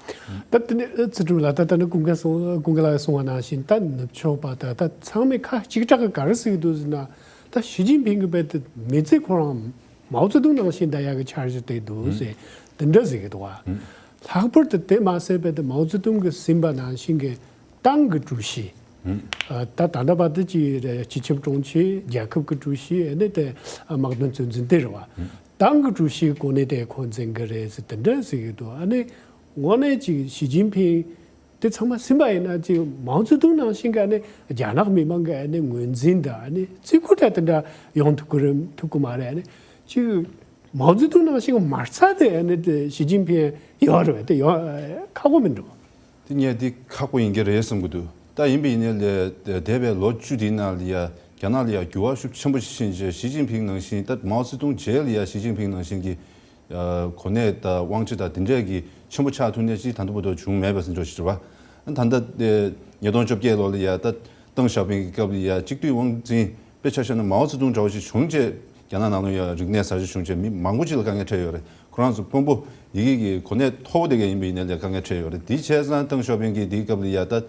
ད་དེ་ནས་ཨ་ཚེ་སྒྲུབ་ལགས་ད་ལྟ་ནི་ཀུན་དགའ་གསུང་ཀུན་དགའ་ལགས་གསུང་བ་ནང་བཞིན་ད་ནུབ་ཕྱོགས་པ་ད་ད་ཚང་མས་ཁ་གཅིག་གྲགས་ཀྱི་ག་རེ་ཟེར་གྱི་འདུག་ཟེར་ན། ད་ཞི་ཅིན་ཕིང་གི་དཔེ་དེ་མི་ཚེ་ཁོ་རང་མའོ་ཙེ་ཏུང་ནང་བཞིན་བསྡད་ཡག་གི་འཆར་གཞི་དེ་འདུག་ཟེར་དེ་འདྲ་ཟེར་གྱི་འདུག་བ། ལྷག་པར་དུ་དེ་མ་ཟད་པའི་དེ་མའོ་ཙེ་ཏུང་གིས་ཟིན་པ་ནང་བཞིན་གྱི་ཏང་གི་ཀྲུའུ་ཞི། ཨ་ད་ད་ལྟ་བར་དུ་ཅི་རེད། སྤྱི་ཁྱབ་དྲུང་ཆེ། ཨ་ནི་དེ་དམག་དོན་གཙོ་འཛིན་དེ་རེད་བ། ཏང་གི་ཀྲུའུ་ཞིའི་གོ་གནས་དེ་ཁོ་འཛིན་གི་རེད་ཟེར་དེ་འདྲ་ཟེར་གི་འདུག་ཨ་ནི་དངོས་གནས་ཅིག་ཞི་ཅིན་ཕིང་དེ་ཚང་མ་ཟིན་པ་ཡིན་ན་ཅིག་མའོ་ཙེ་ཏུང་ནང་བཞིན་ག་ནི་རྒྱ་ནག་མི་མང་གི་ཨ་ནི་ངོས་འཛིན་དང་ཨ་ནི་བརྩི་བཀུར་དང་དེ་འདྲ་ཡོང་ཐུབ་ཀྱི་རེད་ཐུབ་ཀྱི་མ་རེད། ཨ་ནི་ཅིག་མའོ་ཙེ་ཏུང་ནང་བཞིན་གི་མ་རྩ་དེ་ཨ་ནི་དེ་ཞི་ཅིན་ཕིང་ཡོད་རེད་པས། དེ་ཡོད་ཁག་པོ་མི་འདུག་དེ་ངས་འདི་ཁག་པོ་ཡིན་གྱི་རེད་བསམ་གྱི་འདུག་ད་ཡིན་པ་ཡིན་ནའི་ལས་འདས་པའི་ལོ་བཅུ་དེའི་ནང་ལ་ཡ་རྒྱ་ནག་ལ་ཡ་འགྱུར་བ་ཤུགས་ཆེན་པོ་ཕྱིན་རྗེས་ཞི་ཅིན་ཕིང་ནང་བཞིན་ད་མའོ་ཙེ་ཏུང་རྗེས་ལ་ཡ་ཞི་ཅིན་ཕིང་ནང་བཞིན་གྱི་གོ་གནས་དང་དབང་ཆ་དང་དེ་འདྲས་ཀྱི་ཆེན་པོ་ཆགས་ཐུབ་ནས་ཅིག་ད་ལྟ་བར་དུ་བྱུང་མེད་པ་ཟིན་འཇོག་ཞིག་རེད་བ། ད་ལྟ་ཉིས་སྟོང་བཅོ་བརྒྱད་ལོ་ལ་ཡ་ད་ཏེང་ཞའོ་ཕིང་གི་སྐབས་ལ་ཡ་གཅིག་སྡུད་དབང་འཛིན་དཔེ་ཆ་བཞག་ན་མའོ་ཙེ་ཏུང་འདྲ་བོ་ཞིག་བྱུང་རྗེས་རྒྱ་ནག་ནང་ལ་ཡ་རིག་གནས་གསར་བརྗེ་བྱུང་རྗེས་མི་མང་པོ་ཅིག་ལ་དཀའ་ངལ་འཕྲད་ཡོད་རེད། ཁོ་རང་ཚོ་དཔོན་པོ་ཡི་གེ་གི་གོ་གནས་མཐོ་པོ་དེ་ག་ཡིན་པ་ཡིན་ནའི་ལས་དཀའ་ངལ་འཕྲད་ཡོད་རེད། དེ་བྱས་ཙང་ཏེང་ཞའོ་ཕིང་གིས་དེའི་སྐབས་ལ་ཡ་ད་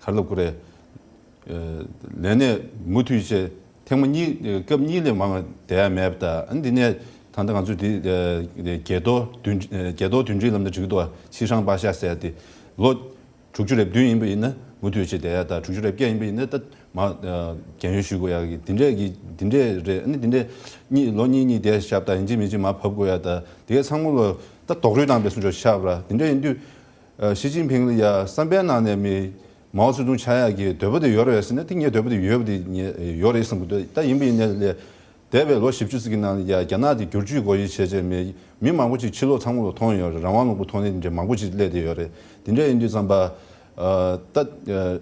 ག་རེ་ལབ་དགོས་རེད། ལས་གནས་མུ་མཐུད་བྱས་ཐེངས་མ་གཉིས་སྐབས་གཉིས་ལས་མང་བ་བསྡད་ཡ་མེད་པ་དང་། ཨ་ནི་འདི་ནས་ད་ལྟ་ང་ཚོས་འདི་བརྒྱད་རྡོ་བདུན་བརྒྱད་རྡོ་བདུན་ཁྲིའི་ལམ་དུ་འགྲིག་འདུག་ཕྱི་ཧྲང་པ་ཤ་ཟེར་ཏེ་ལོ་དྲུག་ཅུ་རེ་བདུན་ཡིན་པ་ཡིན་ན་མུ་མཐུད་བྱས་བསྡད་ཡ་དང་། དྲུག་ཅུ་རེ་བརྒྱད་ཡིན་པ་ཡིན་ན་ད་མ་རྒན་ཡོལ་ཞུ་དགོས་ཡ་གི་དེ་འདྲས་ཀྱི་དེ་འདྲས་རེད། ཨ་ནི་དེ་འདྲས་གཉིས་ལོ་གཉིས་གཉིས་བསྡད་བཞག་དང་ཡིན་གཅིག་མིན་གཅིག་མར་བབས་དགོས་ཡ་དང་དེ་གའི་ཚང་མ་ལོ་ད་རྡོག་རོལ་བཏང་པའི་བཟོ་འདྲ་ཆགས་པ་ར། དེ་འདྲས་ཡིན་དུས་ཞི་ཅིན་ཕིང་ལ་ཡ་བསམ་པའི་ནང་ནས་མི་མའོ་ཙེ་ཏུང་ཆགས་ཡ་གི་འདོད་པ་དེ་ཡོད་རེད་ཟེར་ན་དེ་ངའི་འདོད་པ་དེ་ཡོད་པ་དེ་ངས་ཡོད་རེད་བསམ་གི་འདུག་ད་ཡིན་པ་ཡིན་ནའི་ལས་འདས་པའི་ལོ་བཞི་བཅུ་ཙམ་གྱི་ནང་ལ་ཡ་རྒྱ་ནག་དེ་བསྒྱུར་བཅོས་སྒོ་དབྱེ་བྱས་བྱས་མི་མི་མང་པོ་ཅིག་ཕྱི་ལོགས་ཚང་མ་ལ་ཐོན་ཡོད་རེད། རང་དབང་ལུང་པ་ཐོན་ནས་དེ་འདྲའི་མང་པོ་ཅིག་སླེབས་བསྡད་ཡོད་རེད། དེ་འདྲ་ཡིན་དུས་ཙམ་པ་ད་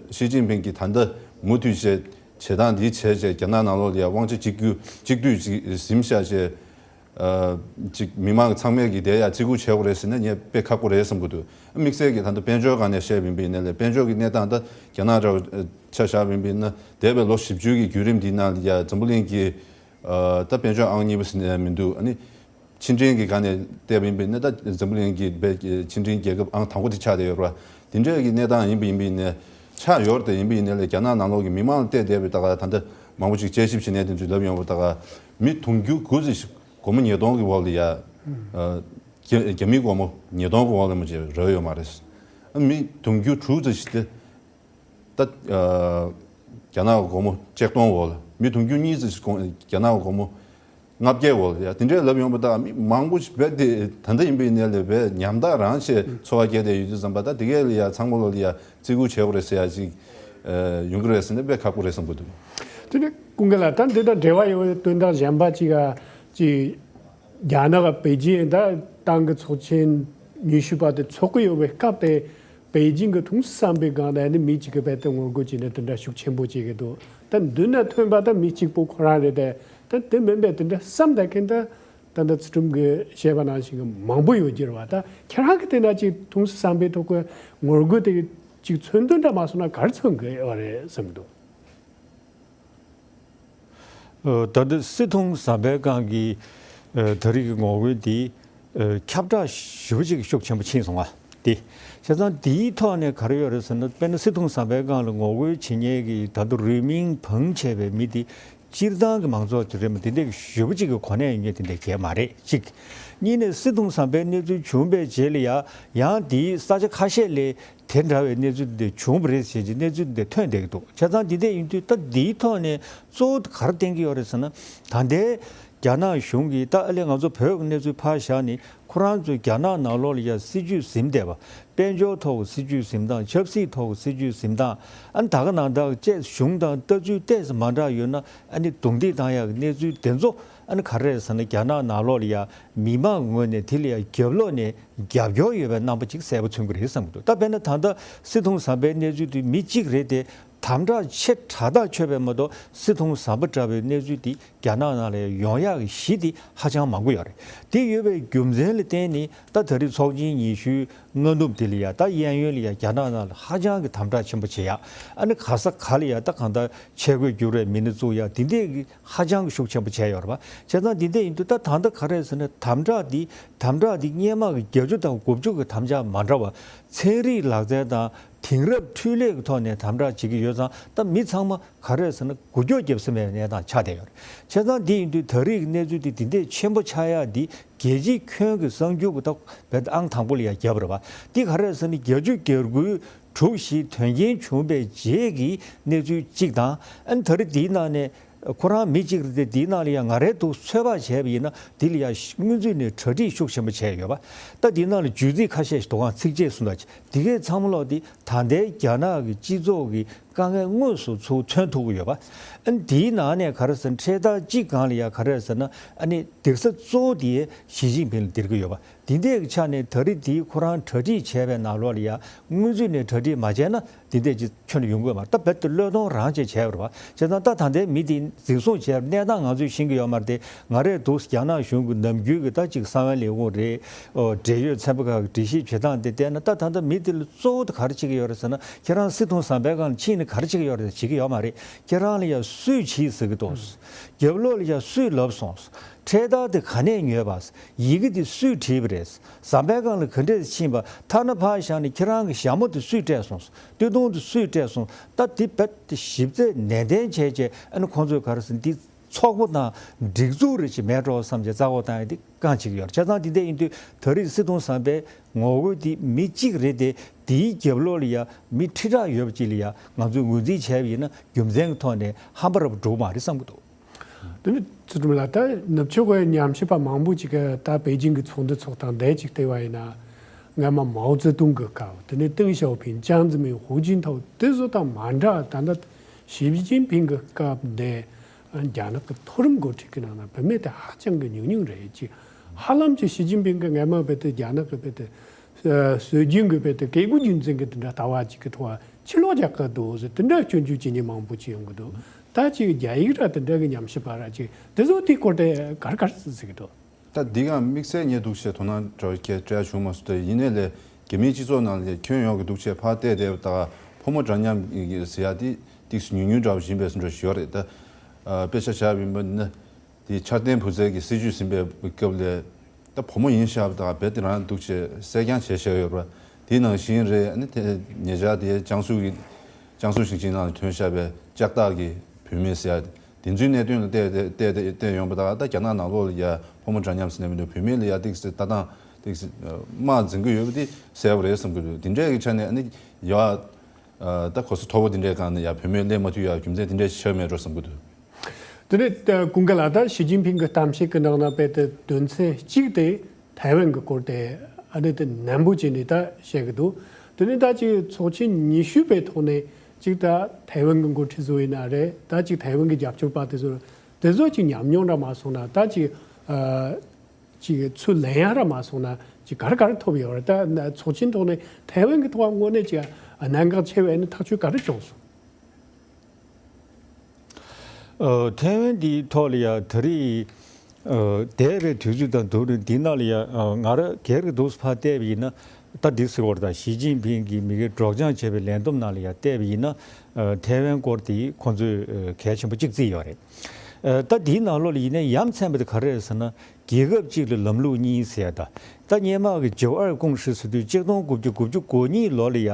ཞི་ཅིན་ཕིང་གིས་ད་ལྟ་མུ་མཐུད་བྱས་བྱེད་སྟངས་འདི་བྱས་བྱས་རྒྱ་ནག་ནང་ལོགས་ལ་ཡ་དབང་ཆ་གཅིག་གྱུར་གཅིག་སྡུད་ཅིག་ཟིན་བཞག་བྱས། ཅིག་མི་མང་ཚང་མས་ཀྱིས་དེ་ཡ་བརྩི་བཀུར་བྱེད་དགོས་རེད་ཟེར་ན་ངས་དཔེ་ཁག་པོ་རེད་བསམ་གྱི་འདུག་དམིགས་བསལ་གྱིས་ད་ལྟ་དཔལ་འབྱོར་སྒང་ནས་བཤད་པ་ཡིན་པ་ཡིན་ན་ལས་དཔལ་འབྱོར་གྱི་གནས་སྟངས་ད་རྒྱ་ནག་འདྲ་བོ་ཆ་བཞག་པ་ཡིན་པ་ཡིན་ན་འདས་པའི་ལོ་བཞི་བཅུ་གི་བརྒྱུད་རིམ་འདིའི་ནང་ལ་ཡ་འཛམ་བུ་གླིང་གི་ད་དཔལ་འབྱོར་ཨང་གཉིས་པ་ཟེར་ནས་མི་འདུག་ཨ་ནི། ཕྱི་འབྲེལ་གྱི་སྒང་ནས་བལྟས་པ་ཡིན་པ་ཡིན་ན་ད་འཛམ་བུ་གླིང་གི་བལ་ཕྱི་འབྲེལ་རྒྱལ་ཁབ་ཨང་དང་པོ་དེ་ཆགས་བསྡད་ཡོད་རེད་བ། དེ་འདྲའི་གི་གནས་སྟངས་ཡིན་པ་ཡིན་པ་ཡིན་ནའི་ཆགས་ཡོད་རེད་དེ་ཡིན་པ་ཡིན་ནའི་ལས་རྒྱ་ནག་ནང་ལོགས་ཀྱི་མི་མང་ལ་བལྟས་བསྡད་པའི་ད་ག་ད་ལྟ་མང་པོ་ཞིག་དཔྱད་ཞིབ་བྱེད་མཁན་དེ་ཚོས་ལབ་ཡོང་བ་ད་ག་མི་དུང་ཕྱུར་དགུ་ཙམ་ཞིག་སྒོར་མོ་ཉིས་སྟོང་གི་འོག་ལ་ཡ་རྒྱ་རྒྱ་མིའི་སྒོར་མོ་ཉིས་སྟོང་གི་འོག་ལ་མ་བྱས་རག་ཡོད་མ་རེད། མི་དུང་ཕྱུར་དྲུག་ཙམ་ཞིག་དེ། ད། རྒྱ་ནག་གི་སྒོར་མོ་ཆིག་སྟོང་འོག་ལ་མི་དུང་ཕྱུར་གཉིས་ཙམ་ཞིག་རྒྱ་ནག་གི་སྒོར་མོ་ལྔ་བརྒྱའི་འོག་ལ་ཡ་དེ་འདྲའི་ལབ་ཡོང་པ་ད་མི་མང་པོ་ཞིག་རྦད་དེ་ད་ལྟ་ཡིན་པའི་ནས་ལས་རྦད་ཉམ་ཐག་རང་བྱས་འཚོ་བ་སྐྱེལ་བསྡད་ཡོད་དུས་ཙམ་པ་ད་དེ་གས་ལ་ཡ་ཚང་མ་ལོ་ལ་ཡ་བརྩི་བཀུར་བྱེད་དགོས་རེད་ཟེར་ཡ་ཅིག་ཡོང་གི་རེད་ཟེར་ན་དཔེ་ཁག་པོ་རེད་བསམ་གྱི་འདུག་དེ་ནི་ཀུན་དགའ་ལགས་ད་འདི་དང་འབྲེལ་བ་ཡོད་པའི་དོན་དག་གཞན་པ་ཅིག་ག་ཅིག་རྒྱ་ནག་པེ་ཅིན་ད་ཏང་གི་ཚོགས་ཆེན་ཉི་ཤུ་པ་དེ་ཚོགས་ཀྱི་ཡོད་པའི་སྐབས་དེ་པེ་ཅིན་གྱི་ཐུགས་བསམ་པའི་སྒང་ལ་ནི་མི་གཅིག་གི་རྦད་དེ་ངོ་རྒོལ་བྱས་ནས་དེ་འདྲ་ཤུགས་ཆེན་པོ་བྱེད་ཀྱི་འདུག་ད་མདུན་ན་ཐོན་པ་ད་མི་གཅིག་པོ་ཁོ་རང་རེད་དེ་ད་དེ་མིན་པའི་དེ་འདྲ་བསམ་ད་མཁན་ད་ད་ད་ཚུལ་ཁྲིམས་ཀྱིས་བཤད་པ་ནང་བཞིན་གྱི་མང་པོ་ཡོད་ཀྱི་རེད་བ། ད་ཁྱེད་རང་གི་དེ་ན་ཅིག་ཐུགས་བསམ་པའི་ཐོག་གི་ངོ་རྒོལ་དེ་ཅིག་མཚོན་དོན་འདྲ་མ་སོང་ན་ག་རེ་མཚོན་གྱི་ཡོད་རེད་བསམ་གྱི་འདུག་ད་ལྟ་སི་ཐུང་ཟམ་པའི་སྒང་གི་ད་རེས་ཀྱི་ངོ་རྒོལ་འདི་ཁྱབ་བསྒྲགས་ཞེ་པོ་ཅིག་ཤུགས་ཆེན་པོ་ཕྱིན་སོང་ང་། དེ་བྱས་ཙང་འདིའི་ཐོག་ནས་ག་རེ་ཡོད་རེད་ཟེར་ན་དཔེར་ན་སི་ཐུང་ཟམ་པའི་སྒང་ལ་ངོ་རྒོལ་བྱེད་མཁན་གྱི་ད་དུང་རུས་མིང་བང་བྱས་པའི་མི་འདི་སྤྱིར་བཏང་གི་མང་ཚོགས་ཀྱི་རེད་མ་དེ་འདྲའི་ཞེ་པོ་ཅིག་གི་གོ་གནས་ཡོད་མཁན་དེ་འདྲ་གལ་མ་རེད་གཅིག་གཉིས་ནས་སི་ཐུང་ཟམ་པའི་གནས་ཚུལ་བྱུང་བའི་རྗེས་ལ་ཡ་ཡང་འདིའི་ས་ཆ་ཁ་ཤས་ལ། དེ་འདྲ་བའི་གནས་ཚུལ་འདི་བྱུང་བ་རེད་ཟེར་གྱི་གནས་ཚུལ་འདི་ཐོན་བསྡད་ཀྱི་འདུག་བྱས་ཙང་འདི་འདྲ་ཡིན་དུས་ད་འདིའི་ཐོག་ནས་གཙོ་བོ་ག་རེ་བསྟན་གྱི་ཡོད་རེད་ཟེར་ན་ད་ལྟའི་རྒྱ་ནག་གཞུང་གིས་ད་ཨ་ལས་ང་ཚོ་བོད་ཀྱི་གནས་ཚུལ་ཕར་བཞག་ནས་ཁོ་རང་ཚོའི་རྒྱ་ནག་ནང་ལོགས་ལ་ཡ་སྲིད་ཇུས་ཟིན་བསྡད་པ་དཔལ་འབྱོར་ཐོག་གི་སྲིད་ཇུས་ཟིན་སྟངས་ཆབ་སྲིད་ཐོག་གི་སྲིད་ཇུས་ཟིན་སྟངས་ཨ་ནི་ད་ག་ནང་ད་བཅས་གཞུང་དང་ལྟ་ཚུལ་ཏོག་ཙམ་མ་འདྲ་ཡོད་ན་ཨ་ནི་རྡུང་རྡེག་བཏང་ཡག་གི་གནས་ཚུལ་དེ་ཚོ་ཨ་ནི་ག་རེ་རེད་ཟེར་ན་རྒྱ་ནག་ནང་ལོགས་ལ་ཡ་མི་མང་གི་ངོས་ནས་དེ་ལ་ཡ་རྒྱབ་ལོགས་ནས། རྒྱབ་སྐྱོར་ཡོད་པའི་རྣམ་པ་ཅིག་གསལ་པོ་མཚོན་གྱི་རེད་བསམ་གྱི་འདུག་ད་དཔེར་ན་ད་ལྟ་སི་ཐུང་ཟམ་པའི་གནས་ཚུལ་དེ་མི་གཅིག་རེད་དེ་དམ་དྲག་ཆེ་དྲགས་ཐག་ཆོད་པའི་མ་གཏོགས་སི་ཐུང་ཟམ་པ་འདྲ་བའི་གནས་ཚུལ་དེ་རྒྱ་ནག་ནང་ལ་ཡོང་ཡག་གི་གཞི་དེ་ཧ་ཅང་མང་པོ་ཡོད་རེད། དེ་ཡོད་པའི་རྒྱུ་མཚན་ལ་བརྟེན་ནས་ད་ད་རེས་ཚོགས་ཆེན་ཉི་ཤུ་སྔ་ནུབ་དེ་ལ་ཡ་ད་གཡས་གཡོན་ལ་ཡ་རྒྱ་ནག་ནང་ལ་ཧ་ཅང་གི་དམ་དྲག་ཆེན་པོ་བྱེད་ཡག་ཨ་ནི་ག་ས་ག་ལ་ཡ་ད་གང་ལྟར་ཆས་གོས་བསྒྱུར་བའི་མི་སྣ་བཙུགས་ཡག་དེ་འདྲས་ཀྱི། ཧ་ཅང་གི་ཤུགས་ཆེན་པོ་བྱས་ཡོད་རེད་པ། བྱས་ཙང་འདི་འདྲ་ཡིན་དུས་ད་ད་ལྟ་ག་རེ་ཟེར་ན་དམ་དྲག་འདི་དམ་དྲག་འདི་སྔོན་མ་གི་བརྒྱད་ཅུ་དང་དགུ་བཅུ་གི་དམ་བཅའ་མ་འདྲ་བ། ཚན་རིག་ལག་རྩལ་དང་དེང་རབས་འཕྲུལ་ལས་ཀྱི་ཐོག་ནས་དམ་དྲག་བྱེད་ཀྱི་ཡོད་ཙང་ད་མི་ཚང་མ་ག་རེ་ཟེར་ན་འགུལ་སྐྱོད་རྒྱབ་ས་མེད་པའི་གནས་སྟངས་ཆགས་བསྡད་ཡོད་རེད། བྱས་ཙང་འདི་ཡིན་དུས་ད་རེས་ཀྱི་གནས་ཚུལ་འདི་འདི་འདྲ་ཆེན་པོ་ཆགས་ཡག་འདི་རྒྱལ་སྤྱིའི་ཁྱོན་གྱི་གསར་འགྱུར་གྱི་ཐོག་བེད་ཨང་དང་པོ་ལ་ཡང་བརྒྱབ་པ་རེད་པ། འདི་ག་རེ་ཟེར་ན་བརྒྱད་ཅུ་གྱ་དགུའི། དྲུག་བཞི་དོན་རྐྱེན་བྱུང་བའི་རྗེས་ཀྱི་གནས་ཚུལ་གཅིག་དང་། ཨ་ནི་ད་རེས་འདིའི་ནང་ནས་ཁོ་རང་མི་གཅིག་རེད་དེ་འདིའི་ནང་ལ་ཡང་ང་རའི་འདུག་ཚོད་དཔག་བྱས་པ་ཡིན་ན་འདི་ལ་ཡང་སྔོན་ཚུད་ནས་གྲ་སྒྲིག་ཤུགས་ཆེན་པོ་བྱས་ཡོད་པ། ད་འདིའི་ནང་ལ་བརྗོད་ཚིག་ཁ་ཤས་ཤིག་འདུག་ག་ཚིགས་བཅད་གསུམ་དག་ཅིག་འདི་གས་ཚང་མ་ལོག་འདི་ད་ལྟའི་རྒྱ་ནག་གི་སྤྱི་ཚོགས་ཀྱི་དཀའ་ངལ་དངོས་སུ་ཚུར་མཚོན་ཐུབ་ཀྱི་ཡོད་པ། ཨ་ནི་འདིའི་ནང་ནས་ག་རེ་ཟེར་ན་འཕྲེད་ཐག་གཅིག་སྒང་ལ་ཡང་ག་རེ་ཟེར་ན་ཨ་ནི་འདེགས་ས་གཙོ་བོ་དེ་ཞི་ཅིན་ཕིང་ལ་འདེགས་ཀྱི་ཡོད་པ། འདི་འདྲས་ཀྱི་ཆ་ནས་ད་རེས་འདི་ཁོ་རང་གྲ་སྒྲིག་བྱས་པའི་ནང་ལོགས་ལ་ཡ་སྔོན་ཚུད་ནས་གྲ་སྒྲིག་མ་བྱས་ན་འདི་འདྲས་ཀྱི་ཁྱོན་ནས་ཡོང་གི་ཡོད་མ་རེད། ད་རྦད་དེ་བློས་གཏོང་རང་བྱས་བྱས་པ་རེད་པ། བྱས་ཙང་ད་ད་ལྟའི་མི་འདི་འཛིན་བཟུང་བྱས་པའི་གནས་སྟངས་ང་ཚོས་ཤེས་ཀྱི་ཡོད་མ་རེད་དེ། ང་རས་འདུག་རྒྱ་ནག་གཞུང་གི་ནམ་རྒྱུན་གྱི་ད་ཅིག་གསང་བའི་ལས་ཁུངས་རེད། ཨོ་འབྲེལ་ཡོད་ཚན་པ་ཁག་གི་འགྲེལ་བཤད་བྱེད་སྟངས་དེ་བལྟས་ན་ད་ད་ལྟ་མི་འདི་ལ་གཙོ་བོ་དེ་ག་རེ་བྱེད་ཀྱི་ཡོད་རེད་ཟེར་ན་ཁྱེད་རང་སི་ཐུང་ཟམ་པའི་སྒང་ལ་ཕྱིན་ནས་ག་རེ་བྱེད་ཀྱི་ཡོད་རེད་བྱེད་ཀྱི་ཡོད་མ་རེད། ཁྱེད་རང་ལ་ཡ་སུས་བྱིས་ཟེར་གྱི་འདུག་རྒྱབ་ལོགས་ལ་ཡ་སུས་ལབ་སོང་། འཕྲེད་ཐག་དེ་ག་ནས་ཉོས་པ། ཡི་གེ་དེ་སུས་བྲིས་པ་རེད། ཟམ་པའི་སྒང་ལ་ག་འདྲས་ཕྱིན་པ། ཐ་ན་ཕར་བཞག་ནས་ཁྱེད་རང་གི་ཞྭ་མོ་དེ་སུས་སྤྲད་སོང་། སྟོད་ཐུང་དེ་སུས་སྤྲད་སོང་། ད་དེ་རྦད་དེ་ཞིབ་རྩད་ནན་ཏན་བྱས་བྱས་ཨ་ནི་ཁོང་ཚོས་ག་རེ་ཟེར་འདི་ཚོགས་པ་དང་སྒྲིག་འཛུགས་རེ་ཞིག་མེད་འགྲོ་བསམ་བྱས་རྩ་འགོག་བཏང་ཡ་དེ་བཀག་འཇུག་ཡོད་རེད། བྱས་ཙང་དེ་འདྲ་ཡིན་དུས་ད་རེས་སི་ཐུང་ཟམ་པའི་ངོ་རྒོལ་དེ་མི་གཅིག་རེད་དེ། དེའི་རྒྱབ་ལོགས་ལ་ཡ་མི་ཁྲི་ཕྲག་ཡོད་པ་ཅིག་ལ་ཡ་ང་ཚོས་ངོས་འཛིན་བྱས་པ་ཡིན་ན་རྒྱུ་མཚན་གྱི་ཐོག་ནས་ཧམ་པ་ར་བ་འགྲོ་གི་མ་རེད་བསམ་གྱི་འདུག་དེ་ནི་ཚུལ་ཁྲིམས་ལགས་ད་ནུབ་ཕྱོགས་ཀྱི་ཉམས་ཞིབ་པ་མང་པོ་ཅིག་གིས་ད་པེ་ཅིང་གི་ཚོགས་འདུ་ཚོགས་སྟངས་དེ་ཅིག་བལྟས་པ་ཡིན་ན། སྔ་མ་མའོ་ཙེ་ཏུང་གི་སྐབས་དེ་ནས་ཏེང་ཞའོ་ཕིང་ཅང་ཙེ་མིན་ཧུའུ་ཅིན་ཐའོ་དེ་ཚོ་དང་མ་འདྲ་ད་ལྟ་ཞི་ཅིན་ཕིང་གི་སྐབས་དེ་རྒྱ་ནག་གི་མཐོ་རིམ་འགོ་ཁྲིད་ཀྱི་ནང་ན་བུད་མེད་དེ་ཧ་ཅང་གི་ཉུང་ཉུང་རེད་ཅིག་ཧ་ལམ་གྱི་ཞི་ཅིན་ཕིང་གི་སྔ་མ་བས་དེ་རྒྱ་ནག་གི་བས་དེ། སྲོལ་རྒྱུན་གྱི་བས་དེ་སྐད་དགུ་རྒྱུན་འཛིན་གྱི་དེ་འདྲ་ལྟ་བ་ཅིག་གི་ཐོག་ཕྱིར་ལོག་རྒྱག་གི་འདུག་ཟེར་དེ་འདྲ་སྐྱོན་བརྗོད་བྱེད་མཁན་མང་པོ་ཅིག་ཡོང་གི་འདུག་ད་ཅིག་རྒྱ་ཡིག་ར་དེ་འདྲ་གི་ཉམས་ཞིབ་པ་ར་ཅིག་དེ་ཚོ་དེའི་སྐོར་དེ་ག་རེ་ག་རེ་ཟེར་གི་འདུག་ད་འདི་གང་དམིགས་བསལ་ངས་འདུག་བྱས་དོ་སྣང་འདྲ་བོ་ཁྱེད་སྤྲད་བྱུང་མ་སོང་། དེ་ཡིན་ནའི་ལས་རྒྱ་མིའི་སྤྱི་ཚོགས་ནང་ལ་ཁྱོན་ཡོངས་ཀྱི་འདུག་བྱས་ཕར་བལྟས་བལྟས་པ་ད་ཕོ་མོ་འདྲ་མཉམ་ཟེར་ཡ་དེ་ཏིག་ཙམ་ཉུང་ཉུང་འདྲ་བོ་ཞིག་ཡིན་པའི་བཟོ་འདྲ་ཞིག་ཡོད་རེད། ད་དཔེ་ཆ་བཞག་པ་ཡིན་པ་ན། དེ་འཆར་ལྡན་བུ་བཙའ་གི་སྲིད་ཇུས་ཟིན་པའི་སྐབས་ལ་ད་བུ་མོ་ཡིན་ཤག་པ་དང་རྦད་དེ་རང་འདུག་བྱས་གསལ་རྐྱང་བྱས་བཞག་ཡོད་རེད་པ། དེ་ནང་བཞིན་རེད། ཨ་ནི་དེ་ཉེ་ཆར་དེ་ཅང་སུའུ་གི་ཅང་སུའུ་ཞིང་ཆེན་ནང་ལ་ཐོན་ཤག་པའི་ལྕགས་སྟག་གི་བུད་མེད་ཟེར་ཡ་དེ་ཚོའི་གནད་དོན་ལ་བལྟས་བལྟས་བལྟས་བལྟས་ཡོང་པ་དང་ད་རྒྱ་ནག་ནང་ལོགས་ལ་ཡ་ཕོ་མོ་འདྲ་མཉམ་ཟེར་ནས་མི་འདུག་བུད་མེད་ལ་ཡ་ཏིག་ཙམ་ལྟ་སྟངས་ཏིག་ཙམ་དམག་འཛིང་གི་ཡོད་པ་དེ་གསལ་པོ་རེད་བསམ་གི་འདུག་དེ་འདྲས་ཀྱི་ཆ་ནས་ཨ་ནི་ཡ་ད་གོ་ས་མཐོ་པོ་དེ་འདྲས་སྒང་ནས་ཡ་བུད་མེད་སླེབས་མ་ཐུབ་ཡ་རྒྱུ་མཚན་དེ་འདྲས་ཆགས་མེད་འགྲོ་བསམ་གི་འདུག་དེ་ནས་ཀུན་དགའ་ལགས། ད་ཞི་ཅིན་ཕིང་གི་གཏམ་བཤད་ཀྱི་ནང་ན་དཔེ་དེ་དོན་ཚན་གཅིག་དེ་ཐའེ་ཝན་གྱི་སྐོར་དེ་ཨ་ནི་དེ་ནན་པོ་བྱས་ནས་ད་བཤད་ཀྱི་འདུག་དེ་ནས་ད་ཅིག་ཚོགས་ཆེན་ཉི་ཤུ་པའི་ཐོག་ནས་ཅིག་ད་ཐའེ་ཝན་གྱི་འགོ་ཁྲིད་ཚོ་ཡིན་ན་རེད། ད་ཅིག་ཐའེ་ཝན་གྱི་རྒྱབ་སྐྱོར་པ་དེ་ཚོ་དེ་ཚོ་ཅིག་ཉམས་མྱོང་འདྲ་མ་སོང་ན་ད་ཅིག་ཨ་ཅིག་ཚུར་ལེན་ཡ་འདྲ་མ་སོང་ན་ཅིག་ག་རེ་ག་རེ་ཐོབ་ཡོད་རེད། ད་ཚོགས་ཆེན་ཐོག་ནས་ཐའེ་ཝན་གྱི་ཐོག་དངོས་གནས་ཅིག་གནད་འགག་ཆེ་བའི་ནི་ཐག་གཅོད་ག་རེ་བྱུང་སོང་། ཨ། ཐའེ་ཝན་འདིའི་ཐོག་ལ་ཡ་ད་རེས་ཨ་འདས་པའི་དུས་ཚོད་དང་བསྡུར་ནས་འདི་ནང་ལ་ཡ་ཨ་ང་རང་སྒེར་གྱི་འདུག་སེ་ཕར་བལྟས་པ་ཡིན་ན། ད་འདི་ཟེར་བ་རེད། ད་ཞི་ཅིན་ཕིང་གིས་མི་སྒེར་སྒྲོག་སྦྱང་བྱས་པའི་ལས་བསྡོམས་ནང་ལ་ཡ་བལྟས་པ་ཡིན་ན། ཨ་ཐའེ་ཝན་སྐོར་དེ་ཁོང་ཚོས་ཨ་གལ་ཆེན་པོ་གཅིག་བརྩིས་ཡོད་རེད། ཨ་ད་འདིའི་ནང་ལོགས་ལ་ཡིན་ན་ཡ་མཚན་པ་དེ་ག་རེ་རེད་ཟེར་ན། རྒྱལ་ཁབ་གཅིག་ལ་ལམ་ལུགས་གཉིས་ཟེར་ཡ་ད། ད་སྔོན་མ་གི་九二共识ཟེར་དུས་གཅིག་སྟོང་དགུ་བརྒྱ་དགུ་བཅུ་གོ་གཉིས་ལོ་ལ་ཡ་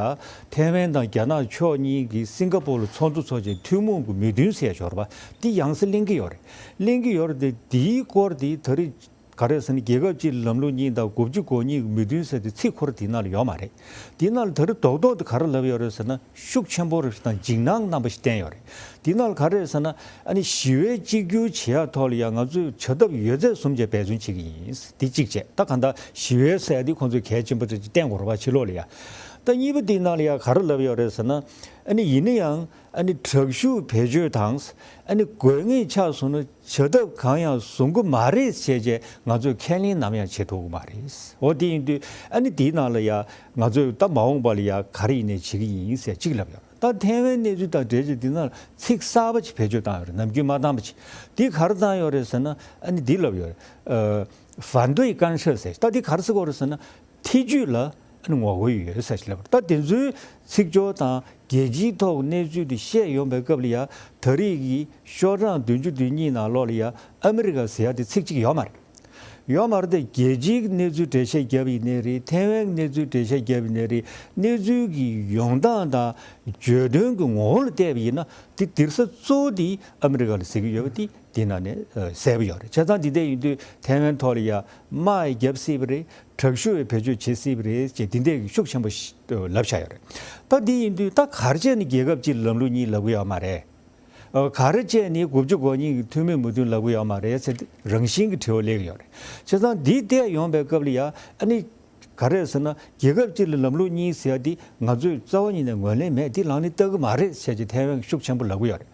ཐའེ་ཝན་དང་རྒྱ་ནག་ཕྱོགས་གཉིས་ཀྱིས་སིང་ག་པོར་ལ་ཚོགས་འདུ་ཚོགས་བྱས་ཐུན་མོང་གི་མོས་མཐུན་ཟེར་ཡ་ཅིག་ཡོད་རེད་པ། འདི་ཡང་སེ་ལེན་གྱི་ཡོད་རེད། ལེན་གྱི་ཡོད་རེད་དེ། འདིའི་སྐོར་དེ་ད་རེས་ག་རེ་ཟེར་ན། རྒྱལ་ཁབ་གཅིག་ལམ་ལུགས་གཉིས་དང་དགུ་བཅུ་གོ་གཉིས་ཀྱི་མོས་མཐུན་ཟེར་དེ་ཚིག་ཁོ་རང་དེའི་ནང་ལ་ཡོད་མ་རེད། དེའི་ནང་ལ་ད་རེས་རྡོག་རྡོག་དེ་ག་རེ་ལབ་ཡོད་རེད་ཟེར་ན། ཤུགས་ཆེན་པོ་རེད་དང་འཇིགས་སྣང་རྣམ་པ་ཞིག་བསྟན་ཡོད་རེད། དེའི་ནང་ལ་ག་རེ་རེད་ཟེར་ན། ཨ་ནི་ཞི་བའི་གཅིག་གྱུར་བྱེད་ཡག་ཐོག་ལ་ཡང་ང་ཚོས་བྱ་ཐབས་ཡོད་ཚད་གསུམ་ཅིག་འབད་བརྩོན་བྱེད་ཀྱི་ཡིན། འདི་གཅིག་བྱས། ད་གང་ལྟར་ཞི་བའི་ཟེར་ཡ་འདི་ཁོང་ཚོས་གལ་ཆེན་པོ་འདྲ་ཅིག་བསྟན་དགོས་རེད་པ། ཕྱི་ལོགས་ལ་ཡ། ད་གཉིས་པ་འདིའི་ནང་ལ་ཡ་ག་རེ་ལབ་ཡོད་རེད་ཟེར་ན། ཨ་ནི་ཡིན་ན་ཡང་ཨ་ནི་དྲག་ཤུགས་བེད་སྤྱོད་དང་། ཨ་ནི་དགོས་ངེས་ཆགས་སོང་ན་བྱ་ཐབས་གང་ཡང་བཟུང་གི་མ་རེད་ཟེར་བྱས་ང་ཚོས་ཁས་ལེན་ནམ་ཡང་བྱེད་ཐུབ་ཀྱི་མ་རེད། འོ་དེ་ཡིན་དུས་ཨ་ནི་དེའི་ནང་ལ་ཡ་ང་ཚོས་ད་མ་འོངས་པ་ལ་ཡ་ག་རེ་ཡིན་ནའི་བྱེད་ཀྱི་ཡིན་ཟེར་གཅིག་ལབ་ཡོད། ད་ཐའེ་ཝན་གནས་ཚུལ་དང་འབྲེལ་བྱས་འདི་ནང་ཚིག་གསར་པ་ཅིག་བེད་སྤྱོད་བཏང་ཡོད་རེད། ནམ་རྒྱུན་མ་བཏང་བ་ཅིག་འདི་ག་རེ་བཏང་ཡོད་རེད་ཟེར་ན། ཨ་ནི་འདི་ལབ་ཡོད་རེད། ཨ།反对干涉ཟེར། ད་འདི་ག་རེ་ཟེར་གྱི་ཡོད་རེད་ཟེར་ན། ཐེ་ཇུས་ལ་ཨ་ནི་ངོ་རྒོལ་ཡོད་ཟེར་ཞིག་ལབ་རེད། ད་དེ་ཚོའི་ཚིག་སྦྱོར་དང་རྒྱལ་སྤྱིའི་ཐོག་གནས་ཚུལ་དེ་བཤད་ཡོང་པའི་སྐབས་ལ་ཡ་ད་རེས་ཀྱི་ཤོག་གྲངས་བདུན་ཅུ་དོན་གཉིས་ནང་ལོགས་ལ་ཡ་ཨ་མི་རི་ཀ་ཟེར་ཡ་དེ་ཚིག་གཅིག་ཡོད་མ་རེད། ཡོད་མ་རེད་དེ། རྒྱལ་སྤྱིའི་གནས་ཚུལ་འགྲེལ་བཤད་བརྒྱབ་ཡིན་ནའི་རེད། ཐའེ་ཝན་གནས་ཚུལ་འགྲེལ་བཤད་བརྒྱབ་ཡིན་ནའི་རེད། གནས་ཚུལ་གྱི་ཡོང་སྟངས་དང་བརྗོད་དོན་གྱི་ངོ་བོ་ལ་བལྟས་པ་ཡིན་ན་དེ་སྡིགས་ས་གཙོ་བོ་དེ་ཨ་མི་རི་ཀ་ལ་ཟེར་གྱི་ཡོད་པ་དེ་འདི་ནང་ནས་ཨ་གསལ་པོ་ཡོད་རེད། བྱས་ཙང་འདི་འདྲ་ཡིན་དུས་ཐའེ་ཝན་ཐོག་ལ་ཡ་དམག་ཡང་བརྒྱབ་སྲིད་པ་རེད། དྲག་ཤུགས་ཡང་བེད་སྤྱོད་བྱེད་སྲིད་པ་རེད་ཅེས་འདི་འདྲའི་ཤུགས་ཆེན་པོ་ཞིག་ལབ་བཞག་ཡོད་རེད། ད་འདི་ཡིན་དུས་ད་ག་རེ་བྱས་ནས་རྒྱལ་ཁབ་གཅིག་ལམ་ལུགས་གཉིས་ལབ་གི་ཡོད་མ་རེད། ཨ། ག་རེ་བྱས་ནས་དགུ་བཅུ་གོ་གཉིས་ཀྱི་ཐུན་མོང་མོས་མཐུན་ལབ་གི་ཡོད་མ་རེད་ཟེར་ཏེ་རང་བཞིན་གྱི་དྲི་བ་སླེབས་ཀྱི་ཡོད་རེད། བྱས་ཙང་འདི་བལྟས་ཡོང་པའི་སྐབས་ལ་ཡ་ཨ་ནི་ག་རེ་ཟེར་ན། རྒྱལ་ཁབ་གཅིག་ལ་ལམ་ལུགས་གཉིས་ཟེར་ཡ་འདི་ང་ཚོས་རྩ་བ་ཉིད་ནས་ངོས་ལེན་མེད། འདི་ལག་ལེན་བསྟར་གི་མ་རེད་ཟེར་གྱི་ཐའེ་ཝན་གྱིས་ཤུགས་ཆེན་པོ་ལབ་གི་ཡོད་རེད།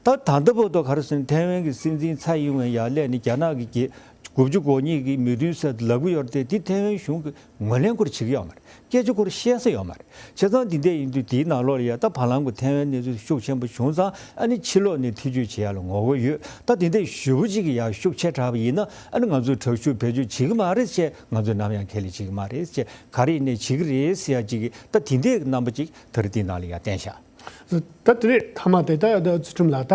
ད་ད་ལྟ་བར་དུ་ག་རེ་ཟེར་ན། ཐའེ་ཝན་གྱི་སྲིད་འཛིན་ཚའེ་ཨིན་ཝེན་ཡར་སླེབས་ནས་རྒྱ་ནག་གི་རྒྱལ་དགུ་བཅུ་གོ་གཉིས་ཀྱི་མོས་མཐུན་ཟེར་ལབ་གི་ཡོད་རེད་དེ། འདི་ཐའེ་ཝན་གཞུང་གིས་ངོས་ལེན་ཁོ་རང་བྱེད་ཀྱི་ཡོད་མ་རེད། སྐད་ཆ་ཁོ་རང་བཤད་ས་ཡོད་མ་རེད། བྱས་ཙང་འདི་འདྲ་ཡིན་དུས་དེའི་ནང་ལོགས་ལ་ཡ་ད་བར་ལམ་གྱི་ཐའེ་ཝན་གནས་ཚུལ་ཤུགས་ཆེན་པོ་བྱུང་ཙང་། ཨ་ནི་ཕྱི་ལོགས་ནས་ཐེ་ཇུས་བྱེད་ཡ་ལ་ངོ་རྒོལ་ཡོད། ད་དེ་འདྲ་ཞེ་པོ་ཅིག་གི་ཡ་ཤུགས་ཆེ་དྲགས་པ་ཡིན་ན། ཨ་ནི་ང་ཚོས་དྲག་ཤུགས་བེད་སྤྱོད་བྱེད་ཀྱི་མ་རེད་ཅེས། ང་ཚོས་ནམ་ཡང་ཁས་ལེན་བྱེད་ཀྱི་མ་རེད་ཅེས། ག་རེ་ཡིན་ནའི་བྱེད་ཀྱི་རེད་ཟེར་ཡ་ཅིག་གི་ད་དེ་འདྲའི་རྣམ་པ་ཅིག་ད་རེས་དེའི་ནང་ལ་ཡ་བསྟན་ཤག་ད་དེ་ནས་མཐའ་མ་དེ་ད་ད་ཚུལ་ཁྲིམས་ལགས། ད་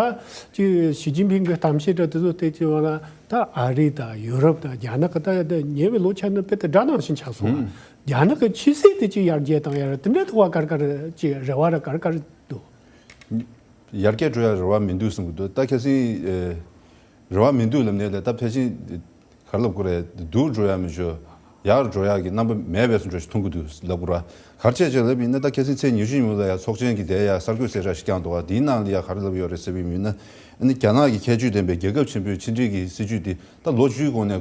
ཅིག་ཞི་ཅིན་ཕིང་གི་གཏམ་བཤད་འདྲ་དེ་ཚོ་བལྟས་ཙང་ན། ད་ཨ་རི་དང་ཡུ་རོབ་དང་རྒྱ་ནག་གི་ད་ད་ཉེ་བའི་ལོ་ཆ་ནས་དཔེ་དེ་དགྲ་ནང་བཞིན་ཆགས་སོང་། ཨང་། རྒྱ་ནག་གི་ཆབ་སྲིད་དེ་ཅིག་ཡར་རྒྱས་བཏང་ཡ་ར་དེ་འདྲའི་ཐོག་ག་རེ་ག་རེ་ཅིག་རེ་བ་ར་ག་རེ་ག་རེ་འདུག་ཡར་རྒྱས་འགྲོ་ཡ་རེ་བ་མི་འདུག་བསམ་གྱི་འདུག་ད་ཁ་སང་ཨེ་རེ་བ་མི་འདུག་ལབ་ནའི་ལས། ད་ཕལ་ཆེར་ག་རེ་ལབ་དགོས་རེད། སྡུག་འགྲོ་ཡ་མི་ཤོར། ཡར་འགྲོ་ཡག་གི་རྣམ་པ་མེད་པའི་བཟོ་འདྲ་ཞིག་མཐོང་གི་འདུག་ལབ་དགོས་རེད། ག་རེ་བྱས་བྱས་ལབ་ཡིན་ན། ད་ཁ་སང་ཚེས་ཉི་ཤུ་ཉིན་མོ་ལ་ཡ་ཚོགས་ཆེན་གྱི་དེ་ཡ་གསར་འགོད་གསལ་བསྒྲགས་ཤིག་བསྐྱངས་འདུག་ག་དེའི་ནང་ལ་ཡ་ག་རེ་ལབ་ཡོད་རེད་ཟེར་བ་ཡིན་ན། ཨ་ནི་རྒྱ་ནག་གི་ཁྱད་ཆོས་ལྡན་པའི་རྒྱལ་ཁབ་ཆེན་པོའི་ཕྱི་འབྲེལ་གྱི་སྲིད་ཇུས་དེ་ད་ལོ་བཅུའི་གོང་ནས་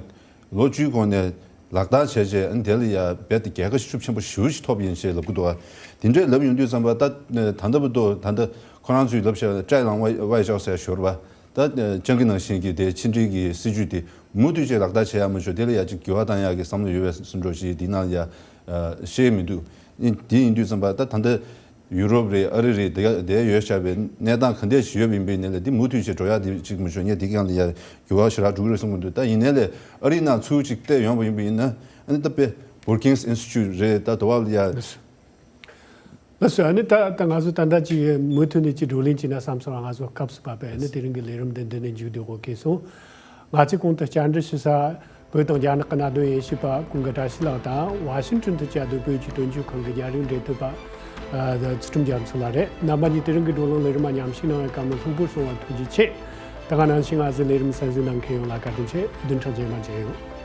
ལོ་བཅུའི་གོང་ནས་ལག་བསྟར་བྱས་བྱས། ཨ་ནི་དེ་ལ་ཡ་རྦད་དེ་རྒྱལ་ཁ་ཤུགས་ཆེན་པོ་ཞེ་པོ་ཞིག་ཐོབ་ཡིན་ཞེས་ལབ་ཀྱི་འདུག་ག་དེ་འདྲས་ལབ་ཡོང་དུས་ཙམ་པ་ད་ད་ལྟ་བར་དུ་ད་ལྟ་ཁོ་རང་ཚོས་ལབ་བཞག་པ་ལ་ཀྲའེ་ལང་ཝའེ་ཝའེ་ཞའོ་ཟེར་ཞོར་བ། ད་སྤྱང་ཀི་ནང་བཞིན་གྱི་དེ་ཕྱི་འབྲེལ་གྱི་སྲིད་ཇུས་དེ་མུ་མཐུད་བྱས་ལག་བསྟར་བྱེད་ཡ་མ་ཤོར། དེ་ལ་ཡ་ཅིག་འགྱུར་བ་བཏང་ཡག་གི་བསམ་བློ་ཡོད་པའི་བཟོ་འདྲ་ཞིག་འདི་ནང་ཡ་ཨ་བཤད་མི་འདུག་ཨ་ནི་དེ་ཡིན་དུས་ཙམ་པ་ད་ད་ལྟ་ ཡུ་རོབ་རེད། ཨ་རི་རེད། དེ་དེ་ཡོད་བྱ་བའི་གནས་སྟངས་ག་འདྲས་ཞིག་ཡོད་པ་ཡིན་པའི་ནས་ལས། འདི་མུ་མཐུད་བྱས་འགྲོ་ཡག་འདི་གཅིག་མི་ཆོག་ངས་འདི་གང་ལ་ཡ་འགྱུར་བ་ཞེ་དྲག་འགྲོ་གི་རེད་བསམ་གི་འདུག་ད་ཡིན་ནའི་ལས་ཨ་རིའི་ནང་ཚུར་གཅིག་བལྟས་ཡོང་བ་ཡིན་པ་ཡིན་ན། ཨ་ནི་ད་དཔེ་Brookings Institute རེད། ད་དོ་བ་ལ་ཡ། ལགས་སོ། ཨ་ནི་ད་ད་ང་ཚོ་ད་ལྟ་ཅིག་མུ་མཐུད་ནས་ཅིག་བགྲོ་གླེང་བྱས་ན་བསམ་སོང་། ང་ཚོ་སྐབས་སུ་བབས་པས། ཨ་ནི་དེ་རིང་གི་ལས་རིམ་འདི་འདི་ནས་མཇུག་བསྡུ་དགོས་གལ་སོང་། ང་ཚོས་གོང་དུ་བཅར་འདྲི་ཞུ་ས་བོད་དང་རྒྱ་ནག་གི་གནད་དོན་དབྱེ་ཞིབ་པ་ཀུན་དགའ་བཀྲ་ཤིས་ལགས་དང་། ཝ་ཤིང་ཊོན་དུ་བཅའ་སྡོད་བོད་ཀྱི་དོན་གཅོད་ཁང་གི་རྒྱ་རིགས་འབྲེལ་མཐུད་པ་ཨ་ཚུལ་ཁྲིམས་རྒྱ་མཚོ་ལགས་རེད། རྣམ་པ་གཉིས་དེ་རིང་གི་བགྲོ་གླེང་ལས་རིམ་མ་མཉམ་ཞུགས་གནང་བའི་བཀའ་མོལ་ལྷུག་པོར་གསུང་བར་ཐུགས་རྗེ་ཆེ། ད་ག་ནང་བཞིན་ང་ཚོའི་ལས་རིམ་གསན་གཟིགས་གནང་མཁན་ཡོངས་ལ་བཀའ་དྲིན་ཆེ། བདུན་ཕྲག་རྗེས་མ་མཇལ་ཡོང་།